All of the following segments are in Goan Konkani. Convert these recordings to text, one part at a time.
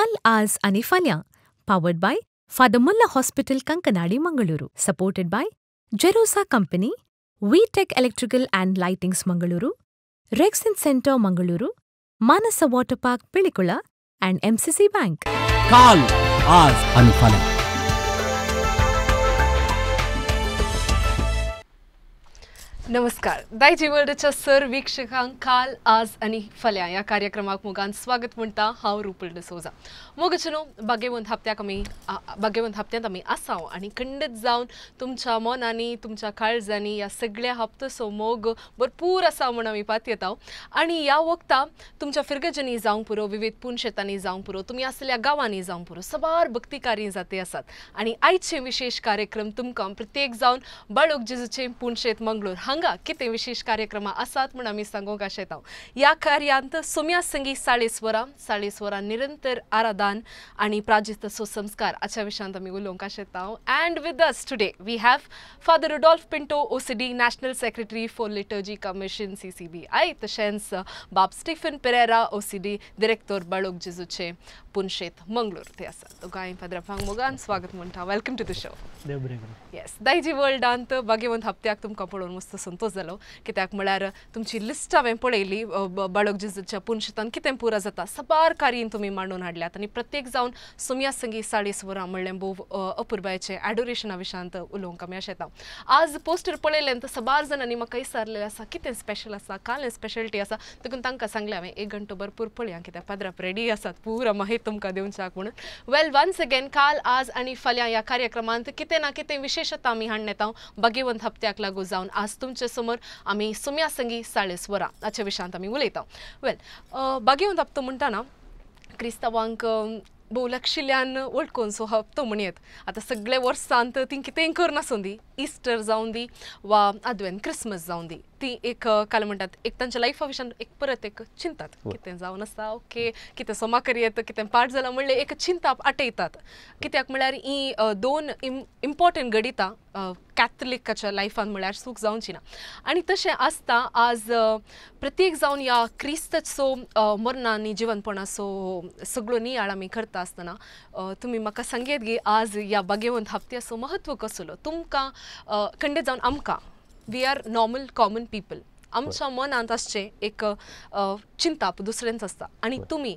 काल, आज आनी फाल्यां, powered by Father Muller hospital, Kankanady, Mangaluru, supported by Jerosa company, V Tech electrical and lightings Mangaluru, Rexin centre Mangaluru, Manasa water park Pilikula and MCC bank. काल, आज आनी फाल्यां. नमस्कार दायजी वर्ल्डच्या सर वीक्षकांक काल, आज आनी फाल्यां ह्या कार्यक्रमाक मोगान स्वागत म्हणटा हांव रुपल डिसोजा. मोगाचें बागेवंत हप्त्याक आमी बागेवंत हप्त्यांत आमी आसाव आनी खंडीत जावन तुमच्या मनांनी तुमच्या काळजांनी ह्या सगळ्या हप्तसो मोग भरपूर आसा म्हूण आमी पातयेताव. आनी ह्या वखता तुमच्या फिरगजांनी जावंक पुरो, विविध पुनशेतांनी जावंक पुरो, तुमी आसलेल्या गांवांनी जावंक पुरो, सबार भक्तिकारी जाती आसात. आनी आयचे विशेश कार्यक्रम तुमकां प्रत्येक जावन बाळोक जेजूचें पुनशेत मंगळूर हांगा कितें विशेश कार्यक्रम आसात म्हूण आमी सांगूंक आशेताव. ह्या कार्यांत सोम्या संगी 40 वरां 40 वरां निरंतर आराधन आनी प्राजिताचो संस्कार हाच्या विशयांत आमी उलोवंक आशेताव. And with us today we have Father Rudolph Pinto, OCD, national secretary for liturgy commission CCBI, तशेंच बाब स्टीफन पेरेरा, OCD, director बाळोक जेजूचे पुनशेत मंगळूर ते आसात. दोगांय फादरांक मोगान स्वागत म्हणटा. Welcome to the show. Yes, Daiji वर्ल्डांत बागेवंत हप्त्याक तुमकां पळोवन मस्त संतोश जालो, कित्याक म्हळ्यार तुमची लिस्ट हांवें पळयली बाळोक जेजूच्या पुनशेतान कितें पुरा जाता, सबार कार्य तुमी मांडून हाडल्यात आनी प्रत्येक जावन सोम्या संगी 40 वरां म्हणलें भोव अपुरबायेचें एडोरेशना विशयांत उलोवंक आमी आशेता. आज पोस्टर पळयलें तर सबार जाणांनी म्हाका विचारलेलें आसा कितें स्पेशल आसा, कालें स्पेशलिटी आसा, देखून तांकां सांगलें हांवें एक घंटो भरपूर पळया कित्याक पाद्राप रेडी आसात पुरा माहिती तुमकां दिवच्याक म्हणून. वेल, वन्स अगेन काल, आज आनी फाल्यां ह्या कार्यक्रमांत कितें ना कितें विशेशता आमी हाडून येता बागेवंत हप्त्याक लागू जावन आज तुमचे समोर आमी सोम्या संगी 40 वरां हाच्या विशयांत आमी उलयता. वेल, बागेवंत हप्तो म्हणटाना क्रिस्तांवांक भोव लागशिल्ल्यान वळखून सो हप्तो म्हणयेत. आतां सगळे वर्सांत ती कितेंय करनासूं दी, इस्टर जावं दी वा आदवेन क्रिसमस जावं दी, ती एक काल म्हणटात एक तांच्या लायफा विशयान एक परत एक चिंतात कितें जावन आसा, ओके कितें सोमा करयेत, कितें पाठ जालां म्हणलें एक चिंताप आटयतात. कित्याक म्हळ्यार ही दोन इम्पॉर्टंट घडितां कॅथलिकाच्या लायफान म्हळ्यार सूख जावची ना. आनी तशें आसता आज प्रत्येक जावन ह्या क्रिस्ताचो मरणा आनी जिवनपणाचो सगळो नियाळ आमी करता आसतना तुमी म्हाका सांगयत गी आज ह्या बागेवंत हप्त्याचो म्हत्व कसलो तुमकां, खंडीत जावन आमकां, we are normal common people, आमच्या मनांत आसचें एक चिंताप दुसऱ्यांच आसता आनी तुमी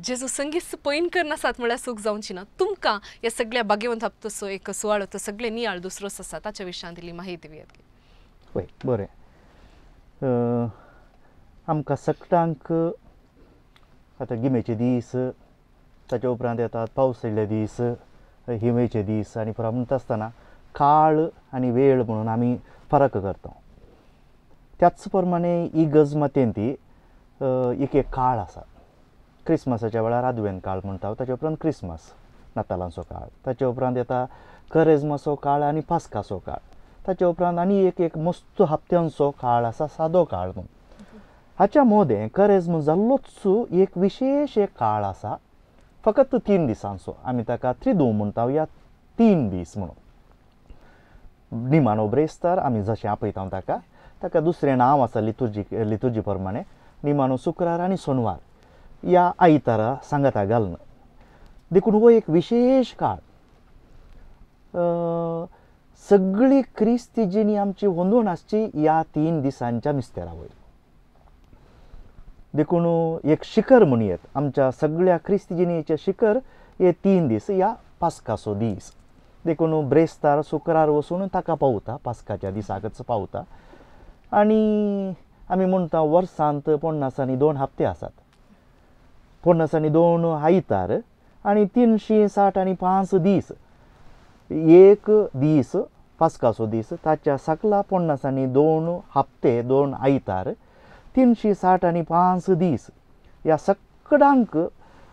जेजू संगीत पयन करनासात म्हळ्यार सूख जावची ना. तुमकां ह्या सगळ्या बागेवंत हप्तसो एक सुवाळो तो सगळे नियाळ दुसरोच आसा ताच्या विशयांत इल्ली माहिती दियात. वय बरें, आमकां सगळ्यांक आतां गिमेचे दीस, ताच्या उपरांत येतात पावसाळ्याचे दीस, हिमेचे दीस आनी पुरा म्हणटा आसतना काळ आनी वेळ म्हणून आमी फरक करता. त्याच प्रमाणे इगर्ज मतेन ती एक एक काळ आसा. क्रिसमसाच्या वेळार आदवेन काळ म्हणटा, ताच्या उपरांत क्रिसमस नातालांचो काळ, ताच्या उपरांत येता करेजमाचो काळ आनी पास्काचो काळ, ताच्या उपरांत आनी एक एक मस्त हप्त्यांचो काळ आसा सादो काळ म्हणून. हाच्या मोदें करेज्म जाल्लोच एक विशेश एक काळ आसा, फकत 3 दिसांचो, आमी ताका त्रिदू म्हणटा या 3 दीस म्हणून. निमाणो ब्रेस्तार आमी जशें आपयता ताका, ताका दुसरें नांव आसा लितुर्जी, लितुर्जी प्रमाणे निमाणो शुक्रार आनी सोनवार ह्या आयतारा सांगाता घालून, देखून हो एक विशेश काळ. सगळी क्रिस्ती जिणी आमची होंदून आसची ह्या 3 दिसांच्या मिस्तेरा वयर. देखून एक शिखर म्हणयेत आमच्या सगळ्या क्रिस्ती जिणेचें शिखर हे 3 दीस ह्या पास्काचो दीस. देखून ब्रेस्तार शुक्रार वचून ताका पावता, पास्काच्या दिसाकच पावता. आनी आमी म्हणटा वर्सांत 50 आनी 2 हप्ते आसात, 50 आनी 2 आयतार आनी 360 आनी 5 दीस. एक दीस पास्काचो दीस, ताच्या सकला 50 आनी 2 हप्ते, 2 आयतार, 360 आनी 5 दीस. ह्या सगळ्यांक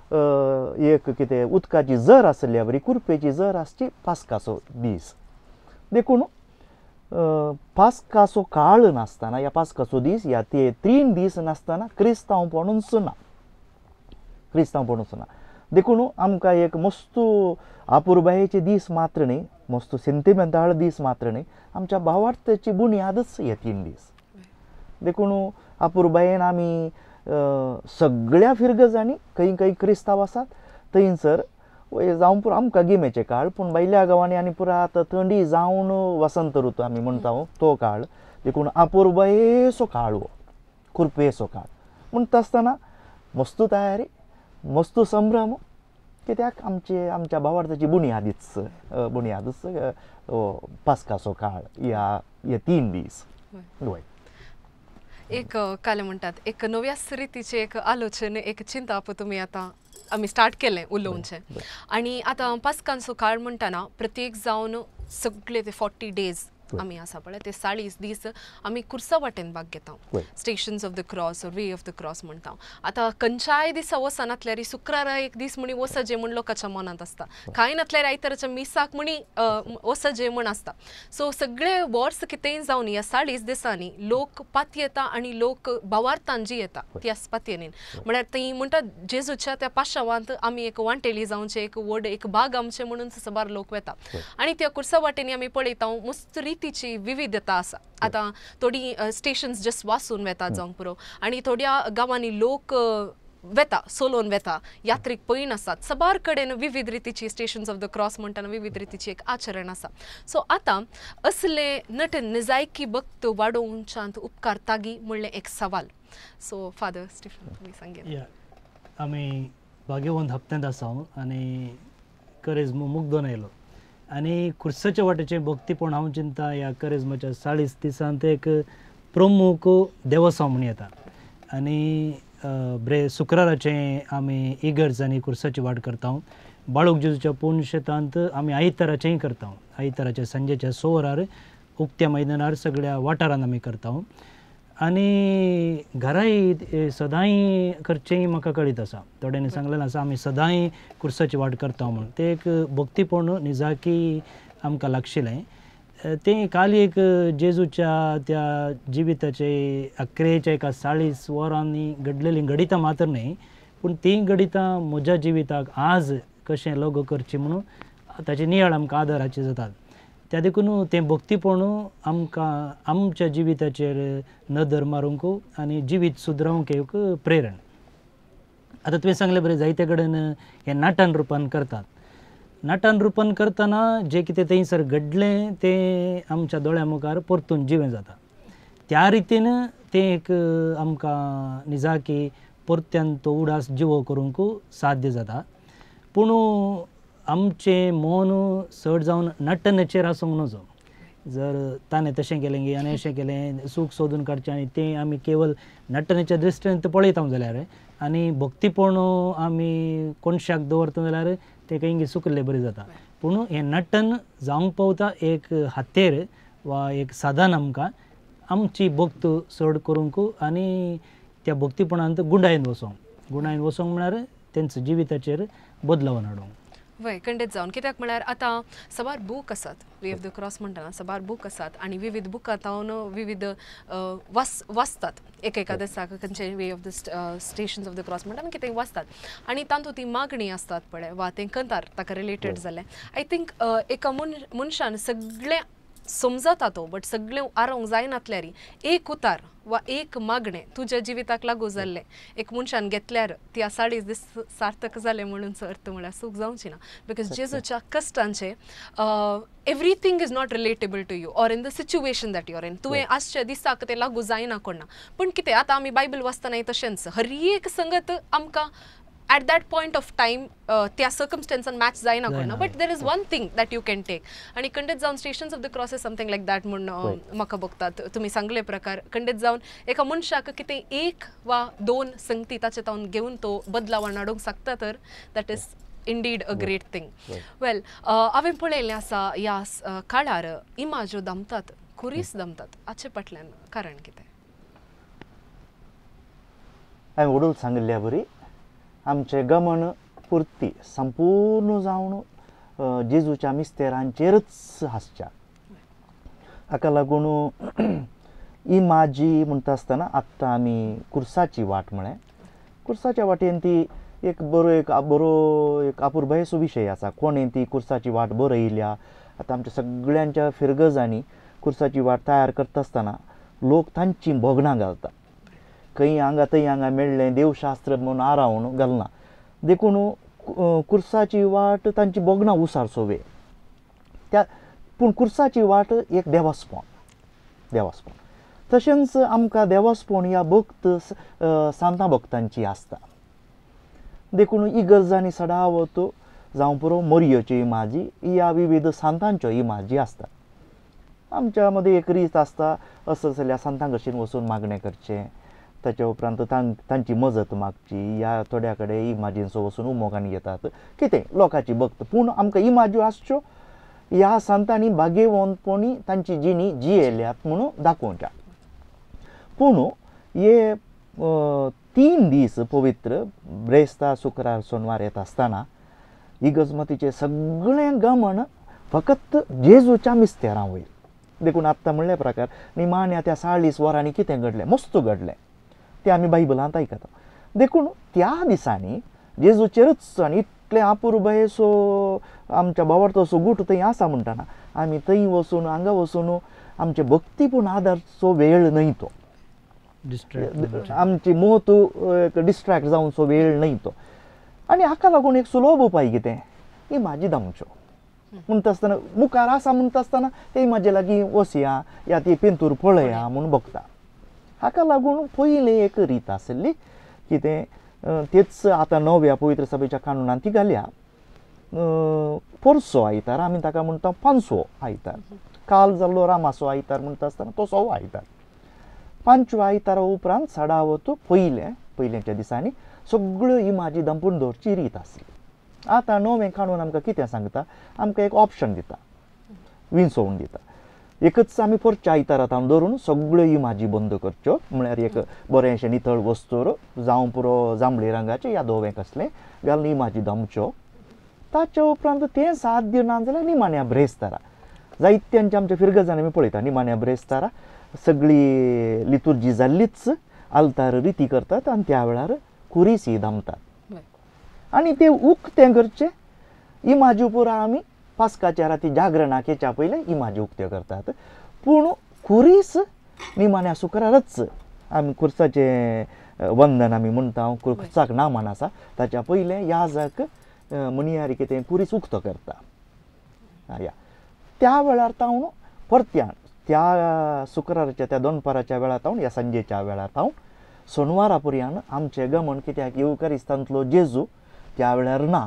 एक कितें उदकाची जर आसल्या बरी कुरपेची जर आसची पास्काचो दीस. देखून पास्काचो काळ नासतना ह्या पास्काचो दीस ह्या ते 3 दीस नासतना क्रिस्तांवपणूच ना, क्रिस्तांवपणूच ना. देखून आमकां एक मस्त आपुरबायेचे दीस मात्र न्ही, मस्त सेंतिमेंताळ दीस मात्र न्ही, आमच्या भावार्थाची बुन्यादच हे 3 दीस. देखून आपुरबायेन आमी सगळ्या फिरगजांनी खंय खंय क्रिस्तांव आसात थंयसर जावं पुरो आमकां गिमेचे काळ पूण भायल्या गांवांनी आनी पुरा आतां थंडी जावन वसंत ऋतू आमी म्हणटा तो काळ देखून अपुरबायेचो काळ हो कुरपेचो काळ म्हणटा आसतना मस्तू तयारी मस्तू संभ्रम कित्याक आमचे आमच्या भावार्थाची बुनियादीच बुनियादच पास्काचो काळ ह्या हे 3 दीस. वय एक काल म्हणटात एक नव्याच रितीचें एक आलोचन एक चिंताप तुमी आतां आमी स्टार्ट केलें उलोवचें. आनी आतां पास्कांचो काळ म्हणटना प्रत्येक जावन सगळे ते 40 डेज आमी आसा पळय ते 40 दीस आमी कुर्सा वाटेन भाग घेता stations of the cross or way of the cross म्हणटा. आतां खंयच्याय दिसा वचनातल्यार शुक्रारा एक दीस म्हणी वचजे म्हण लोकांच्या मनांत आसता, कांय नातल्यार आयताराच्या मिसाक म्हणी वचजे म्हण आसता. सो सगळे वर्स कितेंय जावन ह्या 40 दिसांनी लोक पातयेता आनी लोक भावार्थान जी येता त्या पातयेनीन म्हळ्यार ती म्हणटा जेजूच्या त्या पाशावांत आमी एक वांटेली जावचें एक व्हड एक भाग आमचें म्हणून साबार लोक वेता. आनी त्या कुर्सा वाटेनी आमी पळयता मस्त रितीची विविधता आसा. आतां थोडी स्टेशन्स जस्ट वासून वेता जावंक पुरो आनी थोड्या गांवांनी लोक वेता सोलोन वेता यात्रीक पळयन आसात. साबार कडेन विविध रितीची स्टेशन्स ऑफ the cross म्हणटना विविध रितीची एक आचरण आसा. सो आतां असले नटन निजायकी भक्त वाडोवच्यांत उपकारतागी म्हणलें एक सवाल. सो फादर स्टिफन तुमी सांगया. आमी भाग्यवंत हप्त्यांत आसा आनी करेज्म मुग्दोन आयलो आनी कुर्साच्या वाटेचें भक्तीपण हांव चिंता ह्या करेज्माच्या 40 दिसांत एक प्रमुख देवसांव म्हूण येता. आनी ब्रे शुक्राराचें आमी इगर्ज आनी कुर्साची वाट करता. बाळूक जेजूच्या पुनशेतांत आमी आयताराचेंय करता. आयताराच्या सांजेच्या 6 वरार उक्त्या मैदानार सगळ्या वाठारांत आमी करता. आनी घराय सदांय करचेंय म्हाका कळीत आसा. थोड्यांनी सांगलेलें आसा आमी सदांय कुर्साची वाट करता म्हूण. तें एक भक्तीपण निजाकी आमकां लागशिल्लें. तें काल एक जेजूच्या त्या जिविताचे अक्रेच्या एका 40 वरांनी घडलेलीं घडितां मात्र न्हय पूण तीं घडितां म्हज्या जिविताक आज कशें लागू करचें म्हणून ताचे नियाळ आमकां आदाराचे जातात. त्या देखून तें भक्तीपण आमकां आमच्या जिविताचेर नदर मारूंक आनी जिवीत सुदरावंक एक प्रेरण. आतां तुवें सांगलें बरें जायते कडेन हें नाटन रुपान करतात. नाटन रुपान करतना जें कितें थंयसर घडलें तें आमच्या दोळ्या मुखार परतून जिवें जाता. त्या रितीन तें एक आमकां निजाकी परत्यान तो उडास जिवो करूंक साध्य जाता. पूण आमचें मन चड जावन नटनाचेर आसूंक नजो. जर ताणें तशें केलें गी आनी अशें केलें सूख सोदून काडचें आनी तें आमी केवल नटनाच्या दृश्टीन पळयता जाल्यार आनी भक्तीपण आमी कोनशाक दवरता जाल्यार तें खंय सुकिल्लें बरें जाता. पूण हें नटन जावंक पावता एक हातेर वा एक साधन आमकां आमची भक्त चड करूंक आनी त्या भक्तीपणांत गुंडायन वचोंक गुंडायन वचोंक म्हळ्यार तेंच्या जिविताचेर बदलावन हाडूंक. वय खंडीत जावन कित्याक म्हळ्यार आतां साबार बूक आसात वे ऑफ the cross म्हणटना साबार बूक आसात आनी विविध बुकां तावन विविध वाचतात एक एका दिसाक खंयचे way of the stations of the cross म्हणटा कितें वाचतात आनी तातूंत ती मागणी आसतात पळय वा तें कंतार ताका रिलेटेड जालें. I think एका मनशान सगळें समजता तो बट सगळें आरोवंक जायनातल्यार एक उतार वा एक मागणें तुज्या जिविताक लागू जाल्लें एक मनशान घेतल्यार त्या 40 दीस सार्थक जालें म्हणून अर्थ म्हळ्यार सूख जावची ना. Because जेजूच्या कश्टांचें everything is not relatable to you or in the situation that you are in. तुवें आजच्या दिसाक तें लागू जायना कोणा पूण कितें आतां आमी बायबल वाचतनाय तशेंच हर एक संगत आमकां at that point of time त्या circumstance match जायना कोणा but there is one thing that you can take. आनी खंडीत जावन stations of the cross is something like that म्हूण म्हाका बघतात तुमी सांगले प्रकार खंडीत जावन एका मनशाक कितें एक वा 2 संगती ताचे तावन घेवन तो बदलावान हाडूंक शकता तर that is indeed a great thing. Well हांवें पळयल्लें आसा ह्या काळार इमाज्यो दमतात खुरीस दमतात हाचे फाटल्यान कारण कितें? हांवें वडूल सांगिल्ल्या बरी आमचें गमन पुर्ती संपूर्ण जावन जेजूच्या मिस्तेरांचेरच हासच्या. हाका लागून इमाजी म्हणटा आसतना आत्तां आमी कुर्साची वाट म्हळें. कुर्साच्या वाटेन ती एक बरो एक अपुरबायेचो विशय आसा. कोणें ती कुर्साची वाट बरयल्या आतां आमच्या सगळ्यांच्या फिरगजांनी कुर्साची वाट तयार करता आसतना लोक तांचीं भोगणां घालता. खंय हांगा थंय हांगा मेळ्ळें देवशास्त्र म्हणून आरावन घालना. देखून कुर्साची वाट तांची बोगणां उसारचो वेळ त्या पूण कुर्साची वाट एक देवास्पण देवास्पण तशेंच आमकां देवास्पण ह्या भक्त सांतां भक्तांची आसता. देखून इगर्जांनी सदावत जावं पुरो मोरयोच्यो इमाजी ह्या विविध सांतांच्यो इमाजी आसता. आमच्या मदीं एक रीत आसता असो जाल्यार सांतां कशीन वचून मागणें करचें, ताच्या उपरांत तांची मजत मागची, ह्या थोड्या कडेन इमाजींचो वचून उमोगान घेतात कितें लोकांची भक्त. पूण आमकां इमाज्यो आसच्यो ह्या सांतांनी भाग्यवंतपणी तांची जिणी जियेल्यात म्हणून दाखोवच्या. पूण हे 3 दीस पवित्र ब्रेस्तार शुक्रार सोनवार येता आसतना इगर्जमतीचें सगळें गमन फकत जेजूच्या मिस्तेरां वयर. देखून आत्तां म्हणल्या प्रकार निमाण्या त्या 40 वरांनी कितें घडलें मस्त घडलें तें आमी बायबलांत आयकता. देखून त्या दिसांनी जेजूचेरच आनी इतलें अपुरबायेचो आमच्या भावार्थाचो गूट थंय आसा म्हणटना आमी थंय वचून हांगा वचून आमचे भक्ती पूण आदारचो वेळ न्हय तो, आमची मोत एक डिस्ट्रॅक्ट जावचो वेळ न्हय तो. आनी हाका लागून एक सुलभ उपाय कितें इमाजी दामच्यो म्हणटा आसतना मुखार आसा म्हणटा आसतना ते इमाजी लागीं वचया या ती पेंतूर पळया म्हूण बघता. हाका लागून पयलें एक रीत आसली कितें तेच आतां नव्या पवित्र सभेच्या कानुनान ती घाल्या पोरसो आयतार आमी ताका म्हणटा पांचवो आयतार, काल जाल्लो रामाचो आयतार म्हणटा आसतना तो सवो आयतार. पांचव्या आयतारा उपरांत सडावत पयलें पयल्याच्या दिसांनी सगळ्यो इमाजी दांपून दवरची रीत आसली. आतां नवें काणून आमकां कितें सांगता, आमकां एक ऑप्शन दिता, विंचोवन दिता. एकच आमी पोरच्या आयतारा तावन धरून सगळ्यो इमाजी बंद करच्यो, म्हळ्यार एक बरेंशें नितळ वस्तूर जावं पुरो जांबळी रंगाचें या धवें कसलें घालून इमाजी दामच्यो. ताच्या उपरांत तें साध्य ना जाल्यार निमाण्या ब्रेस्तारा जायत्यांच्या आमच्या फिरगजांनी आमी पळयता निमाण्या ब्रेस्तारा सगळी लितुर्जी जाल्लीच आल्तार रिती करतात आनी त्या वेळार कुरीसी दामतात आनी ते उक्तें करचें. इमाजी पुरा आमी पास्काच्या राती जागरणाक हेच्या पयलें इमाजी उक्त्यो करतात, पूण कुरीस निमाण्या शुक्रारच आमी कुर्साचें वंदन आमी म्हणटा, कुर्साक नामान आसा ताच्या पयलें याजक मनियारी कितें कुरीस उक्तो करता. या त्या वेळार तावन परत्यान त्या शुक्राराच्या त्या दोनपाराच्या वेळार तावन ह्या सांजेच्या वेळार तावन सोनवारा पर्यान आमचें गमन कित्याक येवकारिस्तांतलो जेजू त्या वेळार ना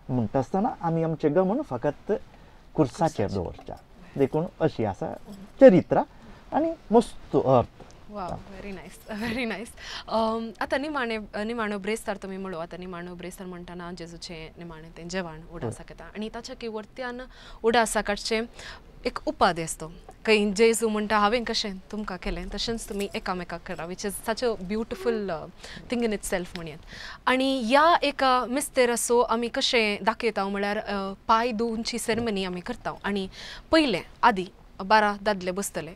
म्हणटा आसतना आमी आमचें गमन फकत कुर्साचेर दवरच्या. देखून अशी आसा चरित्रा आनी मस्त अर्थ. वा, व्हेरी नायस, व्हेरी नायस. आतां निमाणे निमाणो ब्रेस्तार तुमी म्हणलो, आतां निमाणो ब्रेस्तार म्हणटना जेजूचें निमाणें तें जेवण उडासाक येता आनी ताच्या वरत्यान उडासाक काडचें एक उपाधी आसता. खंय जेजू म्हणटा हांवें कशें तुमकां केलें तशेंच तुमी एकामेकाक करा, which is such a beautiful thing in itself म्हणयेत. आनी ह्या एका मिस्तेराचो आमी कशें दाखयता म्हळ्यार पांय धुवची सेरेमनी आमी करता. आनी पयलें आदी 12 दादले बसतले,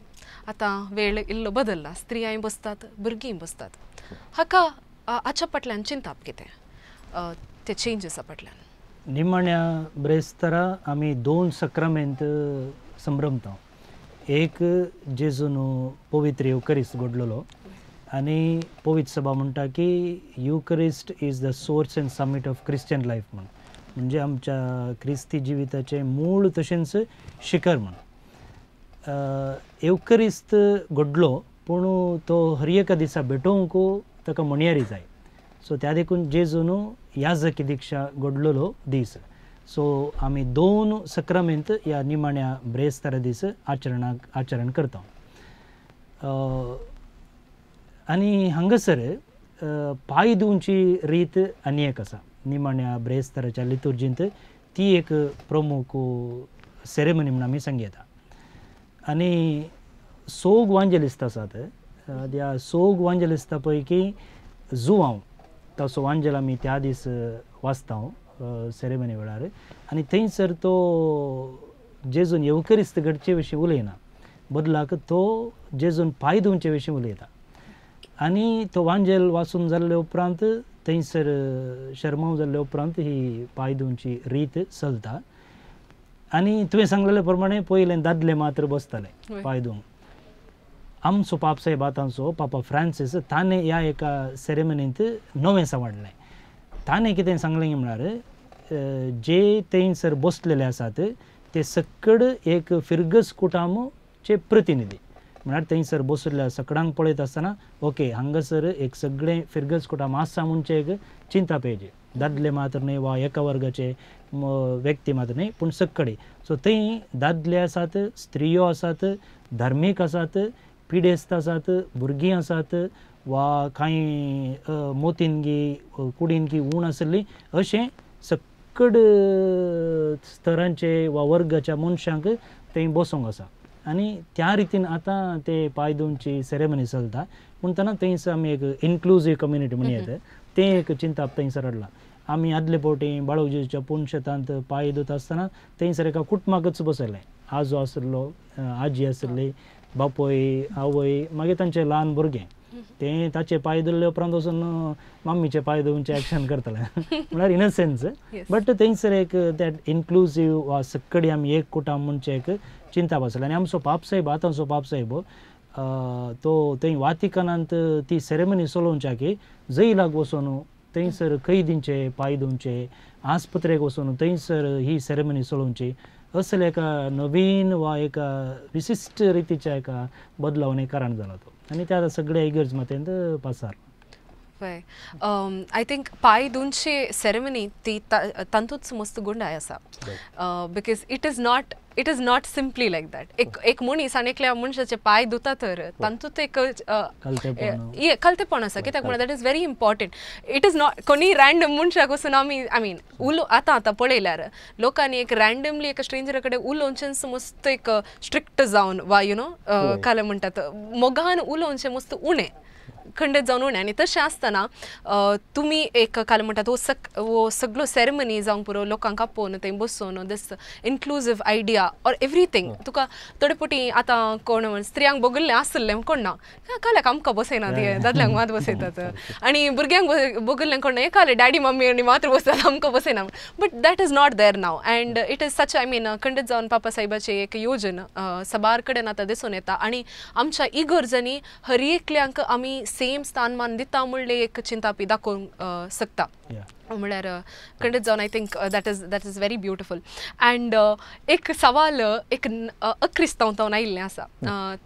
आतां वेळ इल्लो बदल्ला, स्त्रियांय बसतात भुरगींय बसतात. हाका हाच्या फाटल्यान चिंताप कितें ते चेंजीसा फाटल्यान? निमाण्या ब्रेस्तारा आमी 2 सक्रामेंत संभ्रमता. एक जेजून पवित्र युकरिस्ट घडलेलो आनी पवित्र सभा म्हणटा की Eucharist is the source and summit of Christian life म्हूण, म्हणजे आमच्या क्रिस्ती जिविताचें मूळ तशेंच शिखर म्हूण. युकरिस्त घडलो पूण तो हर एका दिसा भेटोवंक ताका म्हणयारी जाय. सो त्या देखून जेजून याजकी दीक्षा घडलेलो दीस. सो आमी 2 सक्रामेंत ह्या निमाण्या ब्रेस्तारा दीस आचरण करता. आनी हांगासर पांय धुवची रीत आनी एक आसा निमाण्या ब्रेस्ताराच्या लितुर्जींत, ती एक प्रमुख सेरेमनी म्हूण आमी सांगता. आनी सोग वांजेलिस्त आसात, त्या सोग वांजेलिस्ता पैकी जुवांव ताचो वांजेल आमी त्या दीस वाचता सेरेमनी वेळार. आनी थंयसर तो जेजून येवकरिस्त घडचे विशीं उलयना, बदलाक तो जेजून पांय धुवचे विशीं उलयता. आनी तो वांजेल वाचून जाल्ले उपरांत थंयसर शर्माव जाल्ले उपरांत ही पांय धुवची रीत चलता. आनी तुवें सांगलेले प्रमाणे पयलें दादले मात्र बसताले पांय धुवंक. आमचो पाप साहेब आतांचो पापा फ्रांसीस ताणें ह्या एका सेरेमनींत नवें सांवाडलें. ताणें कितें सांगलें म्हळ्यार जे थंयसर बसलेले आसात ते सकड एक फिरगस कुटामचे प्रतिनिधी म्हळ्यार थंयसर बसलेल्या सकडांक पळयत आसतना ओके हांगासर एक सगळें फिरगस कुटाम आसा म्हणचें एक चिंता पाहिजे, दादले मात्र न्हय वा एका वर्गाचे व्यक्ती मात्र न्हय पूण सकडे. सो थंय दादले आसात, स्त्रियो आसात, धार्मीक आसात, पिडेस्त आसात, भुरगीं आसात वा कांय मोतीनगी कुडीनगी ऊण आसली अशें सकड स्तरांचे वा वर्गाच्या मनशांक थंय बसोंक आसा आनी त्या रितीन आतां ते पांय धुवची सेरेमनी चलता. म्हणटना थंयसर आमी एक इन्क्लुजीव कम्युनिटी म्हणून येता तें एक चिंताप थंयसर हाडलां. आमी आदले फावटी बाळोजीच्या पुनशेतांत पांय धुता आसतना थंयसर एका कुटुंबाकच बसयलें, आजो आसलो, आजी आसली, बापूय, आवय, मागीर तांचें ल्हान भुरगें तें ताचे पांय धुल्ले उपरांत वचून मम्मीचे पांय धुवचे एक्शन करतलें म्हळ्यार इन अ सेन्स. बट थंयसर एक that inclusive वा सकडी आमी एक कुटाम म्हणचें एक चिंता आसलें. आनी आमचो पापसाहेब आतांचो पापसाहेब तो थंय वातिकनांत ती सेरेमनी चलोवच्या की जैलाक वचून थंयसर कैदींचे पांय धुवचे, आस्पत्रेक वचून थंयसर ही सेरेमनी चलोवची, असले एका नवीन वा एका विशिश्ट रितीच्या एका बदलावणे कारण जाला तो आनी त्या सगळ्या इगर्ज मातेंत पासार. हय, I think पांय धुवचे सेरेमनी ती तातूंत मस्त गुंडाय आसा, because it is not simply like that. एक एक मनीस आनी एकल्या मनशाचे पांय धुता तर तातूंत एक कलतेपण आसा, कित्याक म्हणल्यार that is very important. It is not कोणी रँडम मनशाक वचून आमी I mean उलो आतां आतां पळयल्यार लोकांनी एक रँडमली एका स्ट्रेंजरा कडेन उलोवचेंच मस्त एक स्ट्रिक्ट जावन वा you know काल म्हणटात मोगान उलोवचें मस्त उणें खंडीत जावन उणें. आनी तशें आसतना तुमी एक काल म्हणटात हो सगळो सेरेमनी जावंक पुरो लोकांक आपोवन थंय बसोवन this inclusive idea or everything. तुका थोडे फावटी आतां कोण स्त्रियांक बगल्लें आसलें कोण ना काल्याक आमकां बसयना ते दादल्यांक मात बसयतात आनी भुरग्यांक बगल्लें कोण ना काले डॅडी मम्मी आनी मात्र बसतात आमकां बसयना. But that is not there now and it is such I mean खंडीत जावन पापा साहेबाची एक योजन सबार कडेन आतां दिसून येता आनी आमच्या इगर्जांनी हर एकल्यांक आमी सेम स्थानमान दिता म्हणलें एक चिंतापी दाखोवंक शकता म्हळ्यार खंडीत जावन I think that is very beautiful. And एक सवाल एक अक्रिस्तांव तावन आयिल्लें आसा,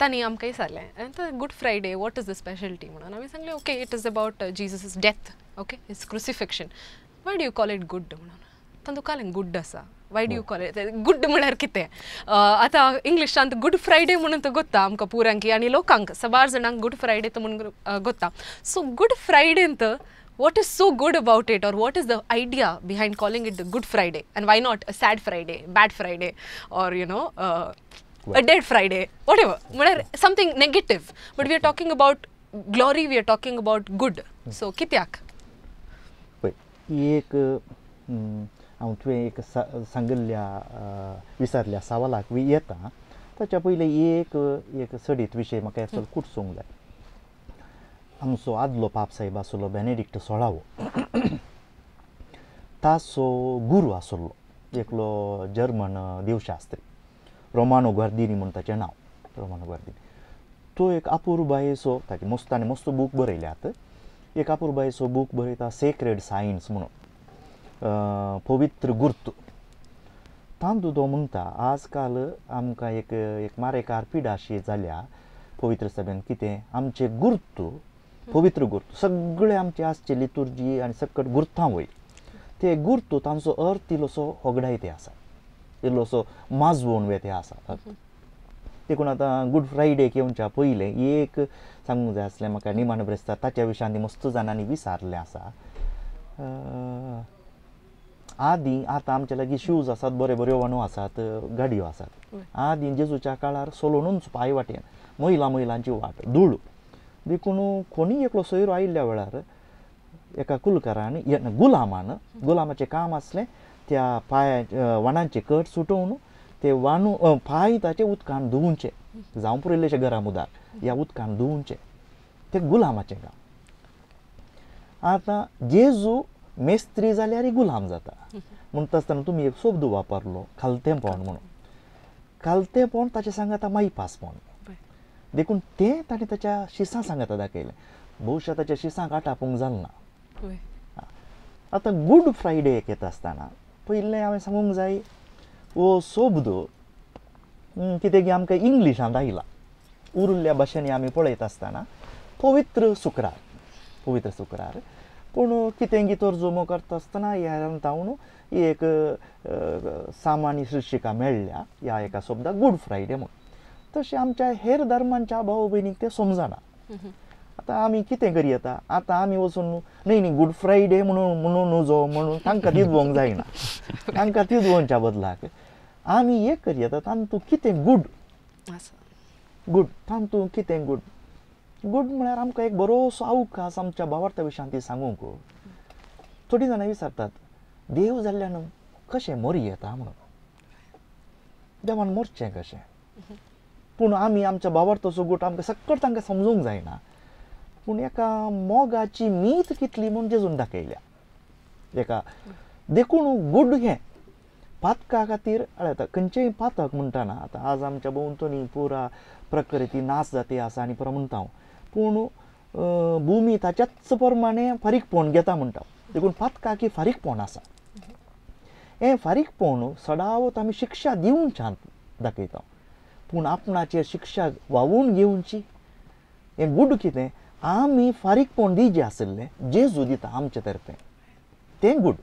तांणी आमकां विचारलें Good Friday what is the speciality म्हणून. आमी सांगलें okay it is about Jesus death, okay his crucifixion, why do you call it good म्हणून. तांतूं कालें गुड आसा, why do you call it good म्हळ्यार कितें? आतां इंग्लिशांत गुड फ्रायडे म्हणून तो गोत्ता आमकां पुरांकी आनी लोकांक सबार जाणांक गुड फ्रायडे तो म्हणून गोत्ता. सो गुड फ्रायडेंत what is so good about it or what is the idea behind calling it the Good Friday and why not a sad Friday, bad Friday or you know a dead Friday, whatever, म्हळ्यार something negative, but we are talking about glory, we are talking about good. So कित्याक? पळय एक हांव तुवें एक सांगिल्ल्या विचारल्या सवालाक येता ताच्या पयलीं एक एक सडीत विशय म्हाका असो कुटसूंक जाय. आमचो आदलो पापसाहेब आसलो बेनेडिक्ट सोळावो, ताचो गुरू आसलो एकलो जर्मन देवशास्त्री रोमानो ग्वार्दिनी म्हूण ताचें नांव, रोमानो ग्वार्दिनी. तो एक अपुरबायेचो ताचे मस्त ताणें मस्त बूक बरयल्यात, एक अपुरबायेचो बूक बरयता सेक्रेड सायन्स म्हणून, पवित्र गुर्त. तातूंत तो म्हणटा आजकाल आमकां एक एक मारेकार पिडा अशी जाल्या पवित्र सभेन, कितें आमचे गुर्त पवित्र गुर्त सगळे आमचे आसचे लितुर्जी आनी सकट गुर्तां वयर ते गुर्त तांचो अर्थ इल्लोसो होगडायते आसा, इल्लोसो माजवोवन वेते आसा. देखून आतां गुड फ्रायडे येवच्या पयलें एक सांगूंक जाय आसलें म्हाका निमाण ब्रेस्तार ताच्या विशयान मस्त जाणांनी विचारलें आसा. आदीं आतां आमच्या लागीं शूज आसात, बरे बऱ्यो वानो आसात, गाडयो आसात. आदीं जेजूच्या काळार सोलोनूच पांय वाटेन महिला महिलांची वाट धूळ, देखून कोणीय एकलो सोयरो आयिल्ल्या वेळार एका कुलकारान गुलामान गुलामाचें काम आसलें त्या पांया वाणांचे कट सुटोवन ते वाणू पांय ताचे उदकान धुवचे, जावं पुरो इल्लेशे गरम उदक ह्या उदकान धुवचे, तें गुलामाचें काम. आतां जेजू मेस्त्री जाल्यार गुलाम जाता म्हणटा आसतना तुमी एक शब्द वापरलो खालतेंपण म्हणून, खालतेंपण ताचें सांगाता मायपासपण, देखून तें ताणें ताच्या शिसां सांगाता दाखयलें. भोवशा ताच्या शिसांक आटापूंक जालें ना. आतां गूड फ्रायडे एक येता आसतना पयलें हांवें सांगूंक जाय हो शब्द कितें की आमकां इंग्लिशांत आयला उरिल्ल्या भाशेंनी आमी पळयता आसतना पवित्र शुक्रार पवित्र शुक्रार पूण कितें की तर्जुमो करता आसतना ह्या तावन एक सामान्य शिक्षिका मेळ्ळ्या ह्या एका शब्दाक गूड फ्रायडे म्हूण. तशें आमच्या हेर धर्मांच्या भाव भयणीक तें समजना. आतां आमी कितें करयता आतां आमी वचून न्हय न्ही गूड फ्रायडे म्हणून म्हणून नुजो म्हणून तांकां तिजवंक जायना. तांकां तिजवोवच्या बदलाक आमी एक करयता तांतूं कितें गूड गूड तांतूं कितें गूड गूड म्हळ्यार आमकां एक बरोसो अवकाश आमच्या भावार्था विशयान ती सांगूंक. थोडीं जाणां विचारतात देव जाल्ल्यान कशें मोरी येता म्हणून देवान मोरचें कशें. पूण आमी आमच्या भावार्थाचो गूट आमकां सक्कट तांकां समजूंक जायना. पूण एका मोगाची मीत कितली म्हूण जेजून दाखयल्या एका. देखून गूड हें पातका खातीर आतां खंयचेंय पातक म्हणटाना आतां आज आमच्या भोंवतणी पुरा प्रकृती नाश जाती आसा आनी पुरा म्हणटा हांव पूण भुमी ताच्याच प्रमाणे फारीकपण घेता म्हणटा. देखून पातकाक फारीकपण आसा. हें फारीकपण सदांच आमी शिक्षा दिवच्या दाखयता पूण आपणाचेर शिक्षा व्हांवून घेवची हें गूड कितें आमी फारीकपण दिजे आशिल्लें जेजू दिता आमचे तर्फे तें गूड.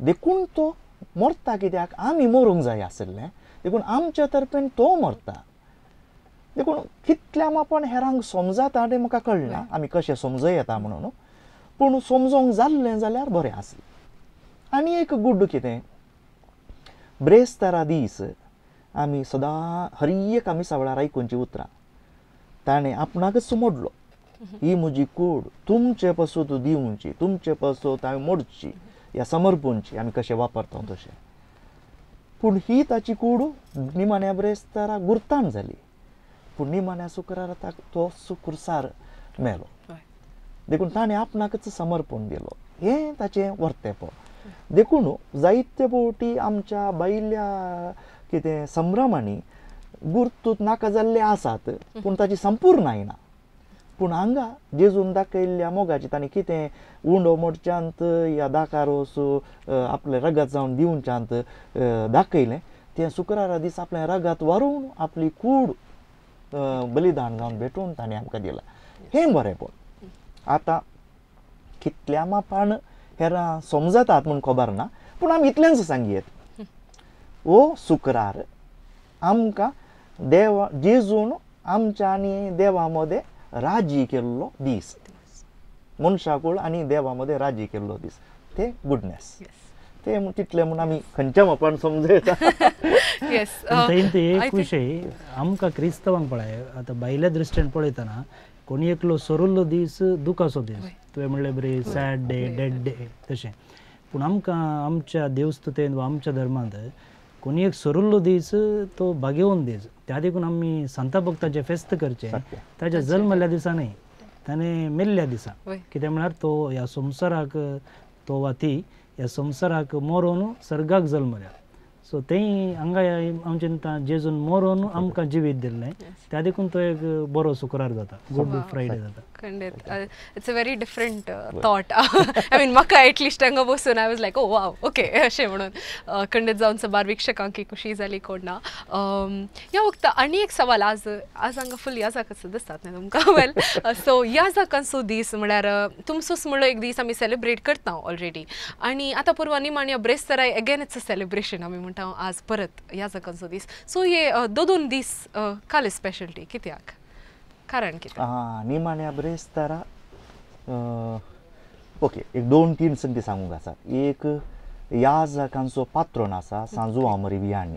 देखून तो मरता कित्याक आमी मरूंक जाय आशिल्लें देखून आमच्या तर्फेन तो मरता. देखून कितल्या मापान हेरांक समजाता तें म्हाका कळना आमी कशें समजयता म्हणून पूण समजोंक जाल्लें जाल्यार बरें आसलें. आनी एक गूड कितें ब्रेस्तारा दीस आमी सदां हर एक मिसा वेळार आयकुची उतरां ताणें आपणाकच मोडलो ही म्हजी कूड तुमचे पासून दिवची तुमचे पासून हांवें मोडची या समर्पूंची आमी कशें वापरता तशें. पूण ही ताची कूड निमाण्या ब्रेस्तारा गुर्तान जाली पूण निमाण्या शुक्रारा तो खुर्सार मेलो. देखून ताणें आपणाकच समर्पण दिलो हें ताचें वर्तेपण. देखून जायते फावटी आमच्या भायल्या कितें संभ्रमांनी गुर्तूत नाका जाल्ले आसात पूण ताची संपूर्ण आयना. पूण हांगा जेजून दाखयल्ल्या मोगाची ताणें कितें उंडो मोडच्यांत या दाकारोस आपलें रगत जावन दिवच्यांत दाखयलें तें शुक्रारा दीस आपलें रगत व्हरून आपली कूड बलिदान जावन भेटून ताणें आमकां दिलां हें बरेंपण. आतां कितल्या मापान हेरां समजतात म्हूण खबर ना पूण आमी इतलेंच सांगयेत हो शुक्रार आमकां देवा जेजून आमच्या आनी देवा मदें राजी केल्लो दीस मनशाकूळ आनी देवा मदें राजी केल्लो दीस ते गुडनेस ते तितलें म्हूण आमी खंयच्या मापान समजयता. एक विशय आमकां क्रिस्तांवांक पळय आतां भायल्या दृश्टीन पळयतना कोणी एकलो सरुल्लो दीस दुखाचो दीस तुवें म्हणलें बरें सॅड डे डेड डे तशें पूण आमकां आमच्या देवस्तुतेन वा आमच्या धर्मांत कोणी एक सरुल्लो दीस तो भाग्यवंत दीस त्या देखून आमी सांता भक्ताचें फेस्त करचें ताच्या जल्मल्ल्या दिसा न्हय ताणें मेल्ल्या दिसा. कित्याक म्हळ्यार तो ह्या संवसाराक तो वा ती ह्या संवसाराक मरोन सर्गाक जल्मल्या. सो तेंय हांगा आमचे जेजून मरोन आमकां जिवीत दिल्लें त्या देखून तो एक बरो शुक्रार जाता गुड फ्रायडे जाता. खंडीत it's a very different thought. I mean म्हाका एटलिस्ट हांगा बसून I was like oh wow okay अशें म्हणून खंडीत जावन सबार वीक्षकांक खुशी जाली कोण ना. ह्या वखता आनी एक सवाल आज आज हांगा फूल याजाकच दिसतात न्ही तुमकां. वेल सो याजाकांचो दीस म्हळ्यार तुमचोच म्हणलो एक दीस आमी सेलिब्रेट करता ऑलरेडी आनी आतां पुर्वा निमाण्या ब्रेस्ताराय अगेन it's a celebration आमी म्हणटा आज परत याजाकांचो दीस. सो हे दोन दीस काल स्पेशलिटी कित्याक कारण कितें? निमाण्या ब्रेस्तारा ओके एक दोन तीन संगती सांगूंक आसा. एक याजकांचो पात्रोन आसा सांजुआ मरिवियानी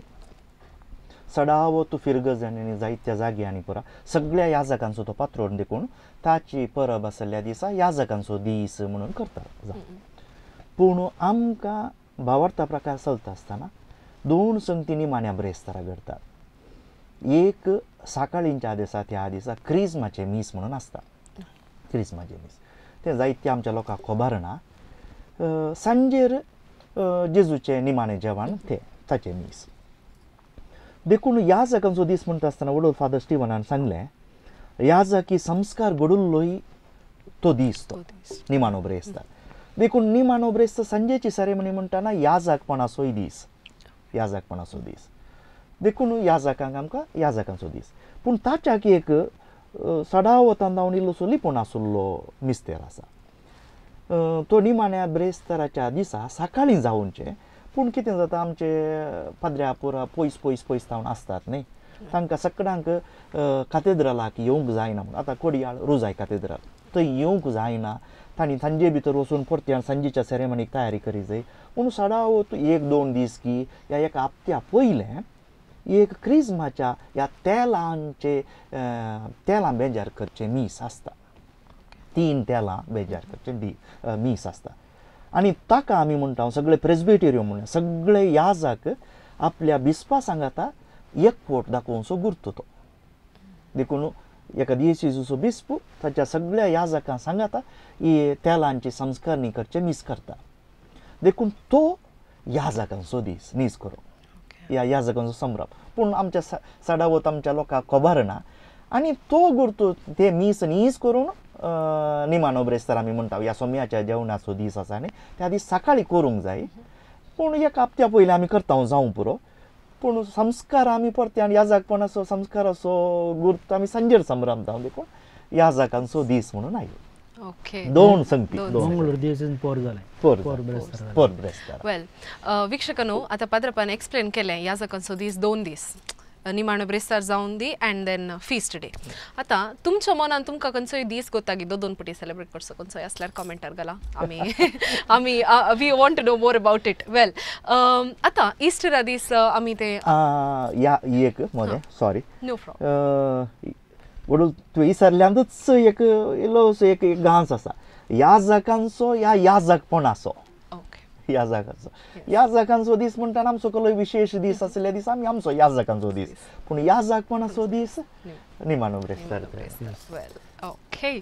सडावो तूं फिरगजांनी जायत्या जाग्यांनी पुरा सगळ्या याजकांचो तो पात्रोन देखून ताची परब आसल्या दिसा याजकांचो दीस म्हणून करतात. पूण आमकां भावार्था प्रकार चलता आसतना दोन संगती निमाण्या ब्रेस्तारा घडतात. एक सकाळींच्या दिसा त्या दिसा क्रिज्माचें मीस म्हणून आसता क्रिज्माचें मीस तें जायते आमच्या लोकांक खबर ना. सांजेर जेजूचें निमाणें जेवण तें ताचें मीस. देखून याजकांचो दीस म्हणटा आसतना व्हडलो फादर स्टिवनान सांगलें याजकी संस्कार घडुल्लोय तो दीस तो निमाणो ब्रेस्तार. देखून निमाणो ब्रेस्त सांजेची सेरेमनी म्हणटाना याजकपणाचोय दीस, याजकपणाचो दीस. देखून याजकांक आमकां याजकांचो दीस. पूण ताच्याक एक सदावतान जावन इल्लोसो लिपून आशिल्लो मिस्तेर आसा. तो निमाण्या ब्रेस्ताराच्या दिसा सकाळीं जावचें. पूण कितें जाता, आमचे पाद्र्या पुरा पयस पयस पयस जावन आसतात न्ही, तांकां सगळ्यांक कातेद्रालाक येवंक जायना म्हूण. आतां कोडियाळ रोजाय कातेद्राल थंय येवंक जायना, तांणी सांजे भितर वचून परत्यान सांजेच्या सेरेमनीक तयारी करी जाय म्हणून सदावत एक दोन दीस की ह्या एका हप्त्या पयलें एक क्रिज्माच्या ह्या तेलांचे तेलां बेजार करचें मीस आसता. 3 तेलां बेजार करचें मीस आसता. आनी ताका आमी म्हणटा सगळे प्रेस्बिटेरियम म्हणून सगळे याजक आपल्या बिस्पा सांगाता एकवट दाखोवचो गुर्तो तो. देखून एका दियेसीचो बिस्प ताच्या सगळ्या याजकां सांगाता ही तेलांची संस्कारणी करचें मीस करता. देखून तो याजकांचो दीस नीस करूं ह्या याजकांचो संभ्रम. पूण आमच्या सडावत आमच्या लोकांक खबर ना आनी तो गुर्तो ते मीस नीस करून निमाणो ब्रेस्तार आमी म्हणटा ह्या सोम्याच्या जेवणाचो दीस आसा न्ही, त्या दीस सकाळीं करूंक जाय. पूण एक हप्त्या पयलीं आमी करता जावं पुरो. पूण संस्कार आमी परत्यान याजकपणाचो संस्काराचो गुर्त आमी सांजेर संभ्रमता, देखून याजकांचो दीस म्हणून आयलो. ओके, दोन संगती मंगळूर दिवस पोर जालें, पोर ब्रेस्तार. वेल वीक्षकांनो, आतां पाद्रपान एक्सप्लेन केलें याजकांचो दीस 2 दीस, निमाणो ब्रेस्तार जावन दी अँड then feast day. आतां तुमच्या मनान तुमकां खंयचोय दीस गोतागी दोन पटी सेलिब्रेट करचो खंयचोय आसल्यार कॉमेंटार घाला, आमी आमी we want to know more about it. Well आतां इस्टरा दीस आमी ते या एक मदें सॉरी नो प्रॉब्लम वडूल तुवें विसरल्यानूच एक इल्लोसो एक गांस आसा याजकांचो ह्या याजकपणाचो. याजकांचो याजकांचो दीस म्हणटाना आमचो कसलोय विशेश दीस आसल्या दिसा आमी आमचो याजकांचो दीस, पूण याजकपणाचो दीस निमाणो ब्रेस्तार. ओके,